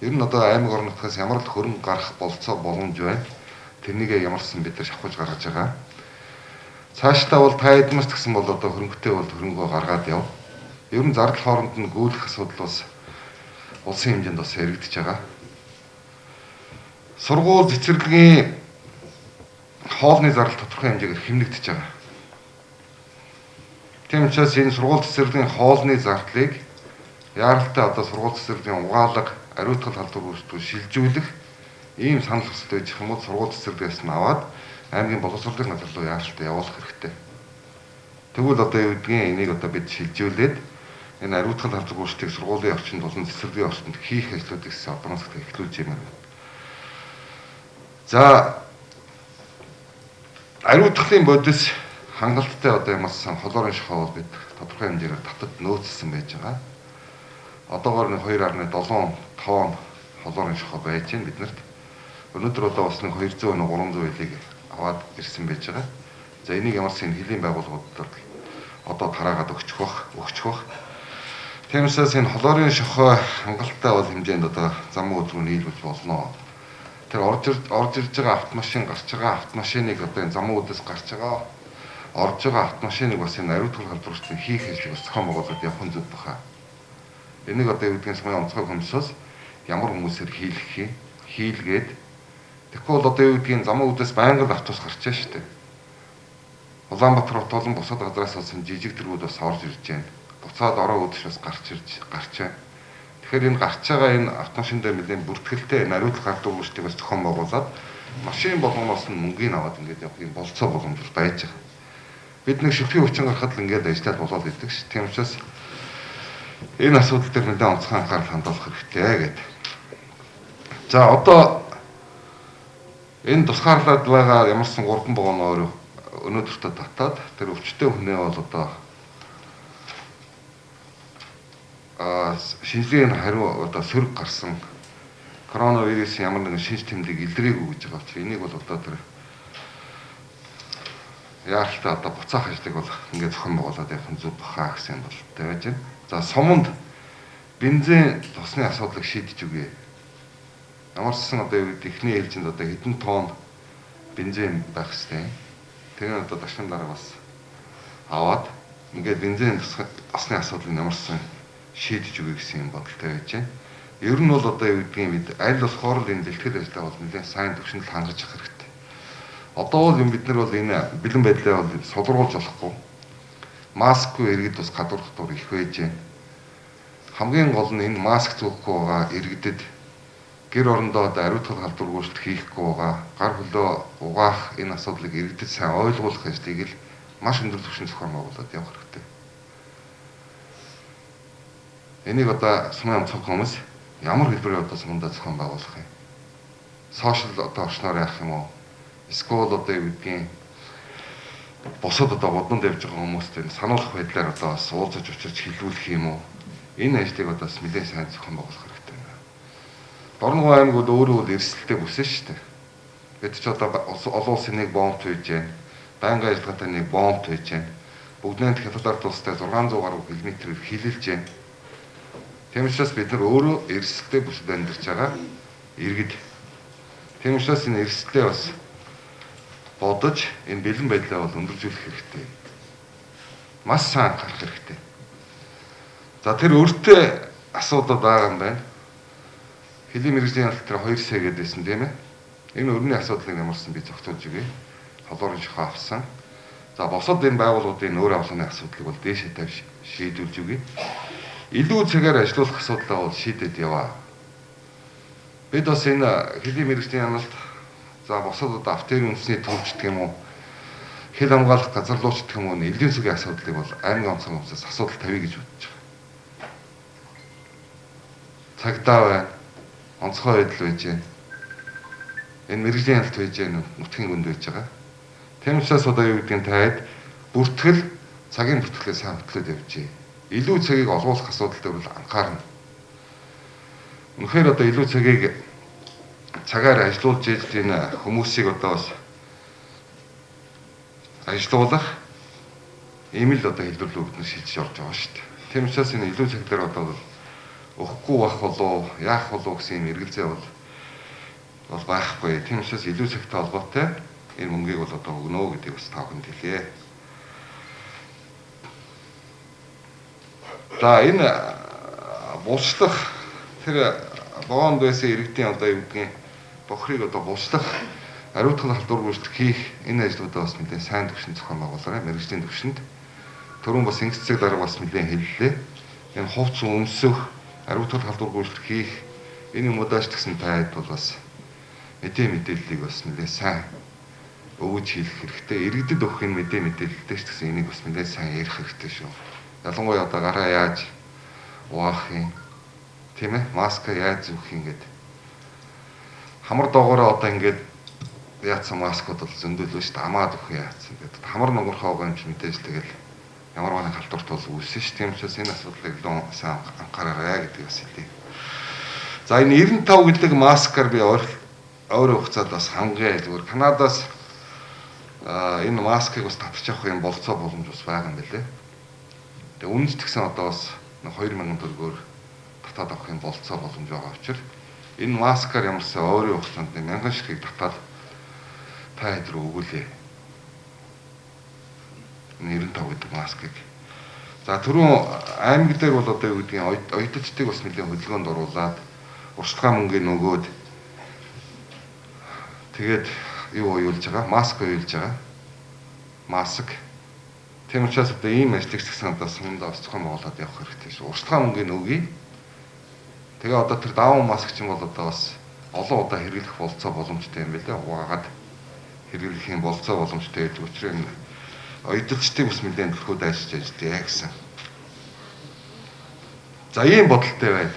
Speaker 9: Ер нь одоо аймаг орон нутгаас ямар л хөрөнгө гарах болцоо боломж байна. Тэрнийг ямарсан бид нар шавхаж гаргаж байгаа. Цаашдаа бол та эдмэрт гэсэн бол одоо хөрөнгөтэй бол хөрөнгөө гаргаад яв. Ер нь зардал хооронд нь гүйлэх асуудал бас улсын хэмжээнд бас яригдж байгаа. Сургууль цэцэрлэгийн хоолны зардал тодорхой хэмжээгээр хэмнэгдэж байгаа. Тийм учраас энэ сургууль цэцэрлэгийн хоолны зардлыг яаралтай одоо сургууль цэцэрлэгийн угаалга, ариутгал халдвар үүсдэггүй шилжүүлэх ийм санал хүсэл байж юм бол сургууль цэцэрлэгээс нь аваад аймгийн боловсролын газар руу яаралтай явуулах хэрэгтэй. Тэгвэл одоо юу гэдгийг энийг одоо бид шилжүүлээд энэ ариутгал халдвар үүсдгийг сургуулийн орчинд болон цэцэрлэгийн орчинд хийх ажлуудыг одоноос эхлүүлж юмар байна. За ариутгалын бодис хангалттай одоо ямарсан холоорын шохоо бол бид тодорхой хэмжээгээр татад нөөцлсөн байж байгаа. Одоогоор нэг 2.7 тонн холоорын шохоо байж байна биднэрт. Өнөөдөр одоо бас нэг 200 300 илийг аваад ирсэн байж байгаа. За энийг ямарсан хөлийн байгууллагуудад одоо тараагаад өгчих бах. Тийм учраас энэ холоорын шохоо хангалттай бол хэмжээнд одоо зам үүд рүү нийлүүлж болно. Тэр орж ирж байгаа автомашин гарч байгаа автомашиныг одоо энэ зам үүдээс гарч байгаа орж байгаа автомашиныг бас энэ ариутгал халдварчдын хийх ажлыг бас зохион байгуулад явах нь зүг баха. Энийг одоо юу гэдгийг сумын онцгой комиссоос ямар хүмүүсээр хийлгэх юм хийлгээд тэгэхгүй бол одоо юу гэдгийг зам үүдээс байнга л автобус гарч байгаа шүү дээ. Улаанбаатар хот болон бусад газраас болсон жижиг тэргүүд бас орж ирж байна. Буцаад ороо үүдш бас гарч байна. Тэгэхээр энэ гарч байгаа энэ автомашин дээр нэлээд бүртгэлтэй энэ ариутгал халдвар үүсдэг бас зохион байгуулад машин болгоноос нь мөнгийг аваад ингээд явах юм болцоо боломж байж байгаа. Бид нэг шүлгийн хүчин гарахад л ингээд ажиллаад болоод идэг ш. Тийм учраас энэ асуудал дээр нэлээд онцгой анхаарал хандуулах хэрэгтэй гэдэг. За одоо энэ тусгаарлаад байгаа ямарсан 3 вагон өнөөдөртөө татаад тэр өвчтөе хүнээ бол одоо шинжилгээний хариу одоо сөрөг гарсан коронавирусын ямар нэгэн шинж тэмдэг илрээгүй гэж байгаа учраас энийг бол одоо тэр яаралтай одоо буцаах ажлыг бол ингээд зохион байгуулад явах нь зөв баха гэсэн юм бол байж байна. За суманд бензин тосны асуудлыг шийдэж өгье. Ямар ч сан одоо юу гэдэг эхний ээлжинд одоо хэдэн тонн бензин байх хэвтэй. Тэр нь одоо дашин дараа бас аваад ингээд бензин тосны асуудлыг ямар ч сан шийдэж өгье гэсэн юм бодолтой байж байна. Ер нь бол одоо юу гэдгийг бид аль болохоор л энэ бэлтгэл ажиллагаа бол нэлээд сайн түвшинд хангаж явах хэрэгтэй. Одоо бол юм бид нар бол энэ бэлэн байдлаа бол сулруулж болохгүй. Маскгүй иргэд бас гадуур дотор их байж байна. Хамгийн гол нь энэ маск зүүхгүй байгаа иргэдэд гэр орондоо одоо ариутгал халдвар гүйцэтгэх хийхгүй байгаа, гар хөлөө угаах энэ асуудлыг иргэдэд сайн ойлгуулах ажлыг л маш өндөр түвшинд зохион байгуулад явах хэрэгтэй. Энийг одоо сумын онцгой хүмүүс ямар хэлбэрээр одоо сумандаа зохион байгуулах юм? Сошиал одоо орчноор яах юм уу? Эсвэл одоо юу гэдгийг бусад одоо бодонд явж байгаа хүмүүст энэ сануулах байдлаар одоо бас уулзаж учирч хэлүүлэх юм уу? Энэ ажлыг одоо бас нэлээд сайн зохион байгуулах хэрэгтэй байна. Дорногов аймаг бол өөрөө бол эрсдэлтэй бүсэн шүү дээ. Бид ч одоо олон улсын нэг бомб хийж байна. Байнгын ажиллагаатай нэг бомб хийж байна. Бүгднээнд хятад ард улстай 600 гаруй километрээр хилэлж байна. Тийм учраас бид нар өөрөө эрсдэлтэй бүсэд амьдарч байгаа иргэд. Тийм учраас энэ эрсдлээ бас бодож энэ бэлэн байдлаа бол өндөржүүлэх хэрэгтэй. Маш сайн анхаарах хэрэгтэй. За тэр өртөө асуудал байгаа юм байна. Хөлийн мэргэжлийн ялалт тэр 2 сая гэдээсэн тийм ээ. Энэ өрний асуудлыг ямарсан би зохицуулж өгье. Толгорын шохоо авсан. За бусад энэ байгууллагуудын өөр авлагны асуудлыг бол дээшээ тавь шийдвэрлэж өгье. Илүү цагаар ажилуулах асуудлаа бол шийдээд яваа. Бид бас энэ хөлийн мэргэжлийн яналт за бусад одоо авторын үндэсний төвч гэх юм уу хэл хамгаалах газар руу ч гэх юм уу элийн сүгийн асуудлыг бол аймгийн онцгой хүмүүсээс асуудал тавья гэж бодож байгаа. Цагдаа байна. Онцгой байдал байж байна. Энэ мэргэжлийн ялалт байж байна. Нутгийн гүнд байж байгаа. Тийм учраас одоо юу гэдгийг таад бүртгэл цагийн бүртгэлээ сайн хөтлөөд явжээ. Илүү цагийг олгуулах асуудал дээр бол анхаарна. Үнэхээр одоо илүү цагийг цагаар ажилуулж ээж энэ хүмүүсийг одоо бас ажилуулах ийм л одоо хэлбэрлүү бид нар шилжиж орж байгаа шүү дээ. Тийм учраас энэ илүү цаг дээр одоо бол өгөхгүй байх болов яах болов гэсэн юм эргэлзээ бол байхгүй. Тийм учраас илүү цагтай холбоотой энэ мөнгийг бол одоо өгнө гэдгийг бас та бүхэнд хэлье. За энэ булшлах тэр вогонд байсан иргэдийн одоо юу гэдгийг бохрыг одоо булшлах ариутгах халдвар гүйцэтгэх хийх энэ ажлуудаа бас нэлээд сайн түвшинд зохион байгуулаарай. Мэргэжлийн түвшинд. Түрүүн бас Ингэс цэг дарга бас нэлээд хэллээ. Энэ хувц өмсөх, ариутгах халдвар гүйцэтгэх хийх энэ юмудаас ч гэсэн таад бол бас мэдээллийг бас нэлээд сайн өгөж хийх хэрэгтэй. Иргэдэд өгөх энэ мэдээлэлтэй ч гэсэн энийг бас нэлээд сайн ярих хэрэгтэй шүү. Ялангуяа одоо гараа яаж угаах юм, тийм ээ, маска яаж зүүх юм гээд хамар доогоороо одоо ингээд яатсан маскууд бол зөндөл шүү дээ. Амаад өгөх яатсан гэдэг. Хамар нонгорхоо байгаа юм чи мэдээж тэгэл ямар нэгэн халдварт бол үүснэ шүү. Тийм учраас энэ асуудлыг илүү сайн анхаараарай гэдгийг бас хэлье. За энэ 95 гэдэг маскаар би ойрын хугацаанд бас хангая зүгээр Канадаас энэ маскыг бас татчих авах юм болцоо боломж бас байгаа юм билээ. Тэгээ үнэт гэсэн одоо бас 2000 төгрөгөөр татаад авах юм болцоо боломж байгаа учраас энэ маскаар ямарсан ойрын хугацаанд 1000 ширхгийг татаад та хэд рүү өгүүлээ. 95 гэдэг маскыг. За түрүүн аймаг дээр бол одоо юу гэдгийг оёдчдыг бас нэлээд хөдөлгөөнд оруулаад уршилгаа мөнгийг нөгөөд тэгээд юу уйлж байгаа? Маск уйлж байгаа. Маск. Тийм учраас одоо ийм ажлыг гэсэн одоо сумдаа бас зохион байгуулад явах хэрэгтэй шүү. Уршилгаа мөнгийг өгье. Тэгээ одоо тэр даун маск чинь бол одоо бас олон удаа хэрэглэх болцоо боломжтой юм билээ. Угаагаад хэрэглэх юм болцоо боломжтой гэж учраас энэ оёдчдыг бас нэлээд төлхөө дайшиж аждээ гэсэн. За ийм бодолтой байна.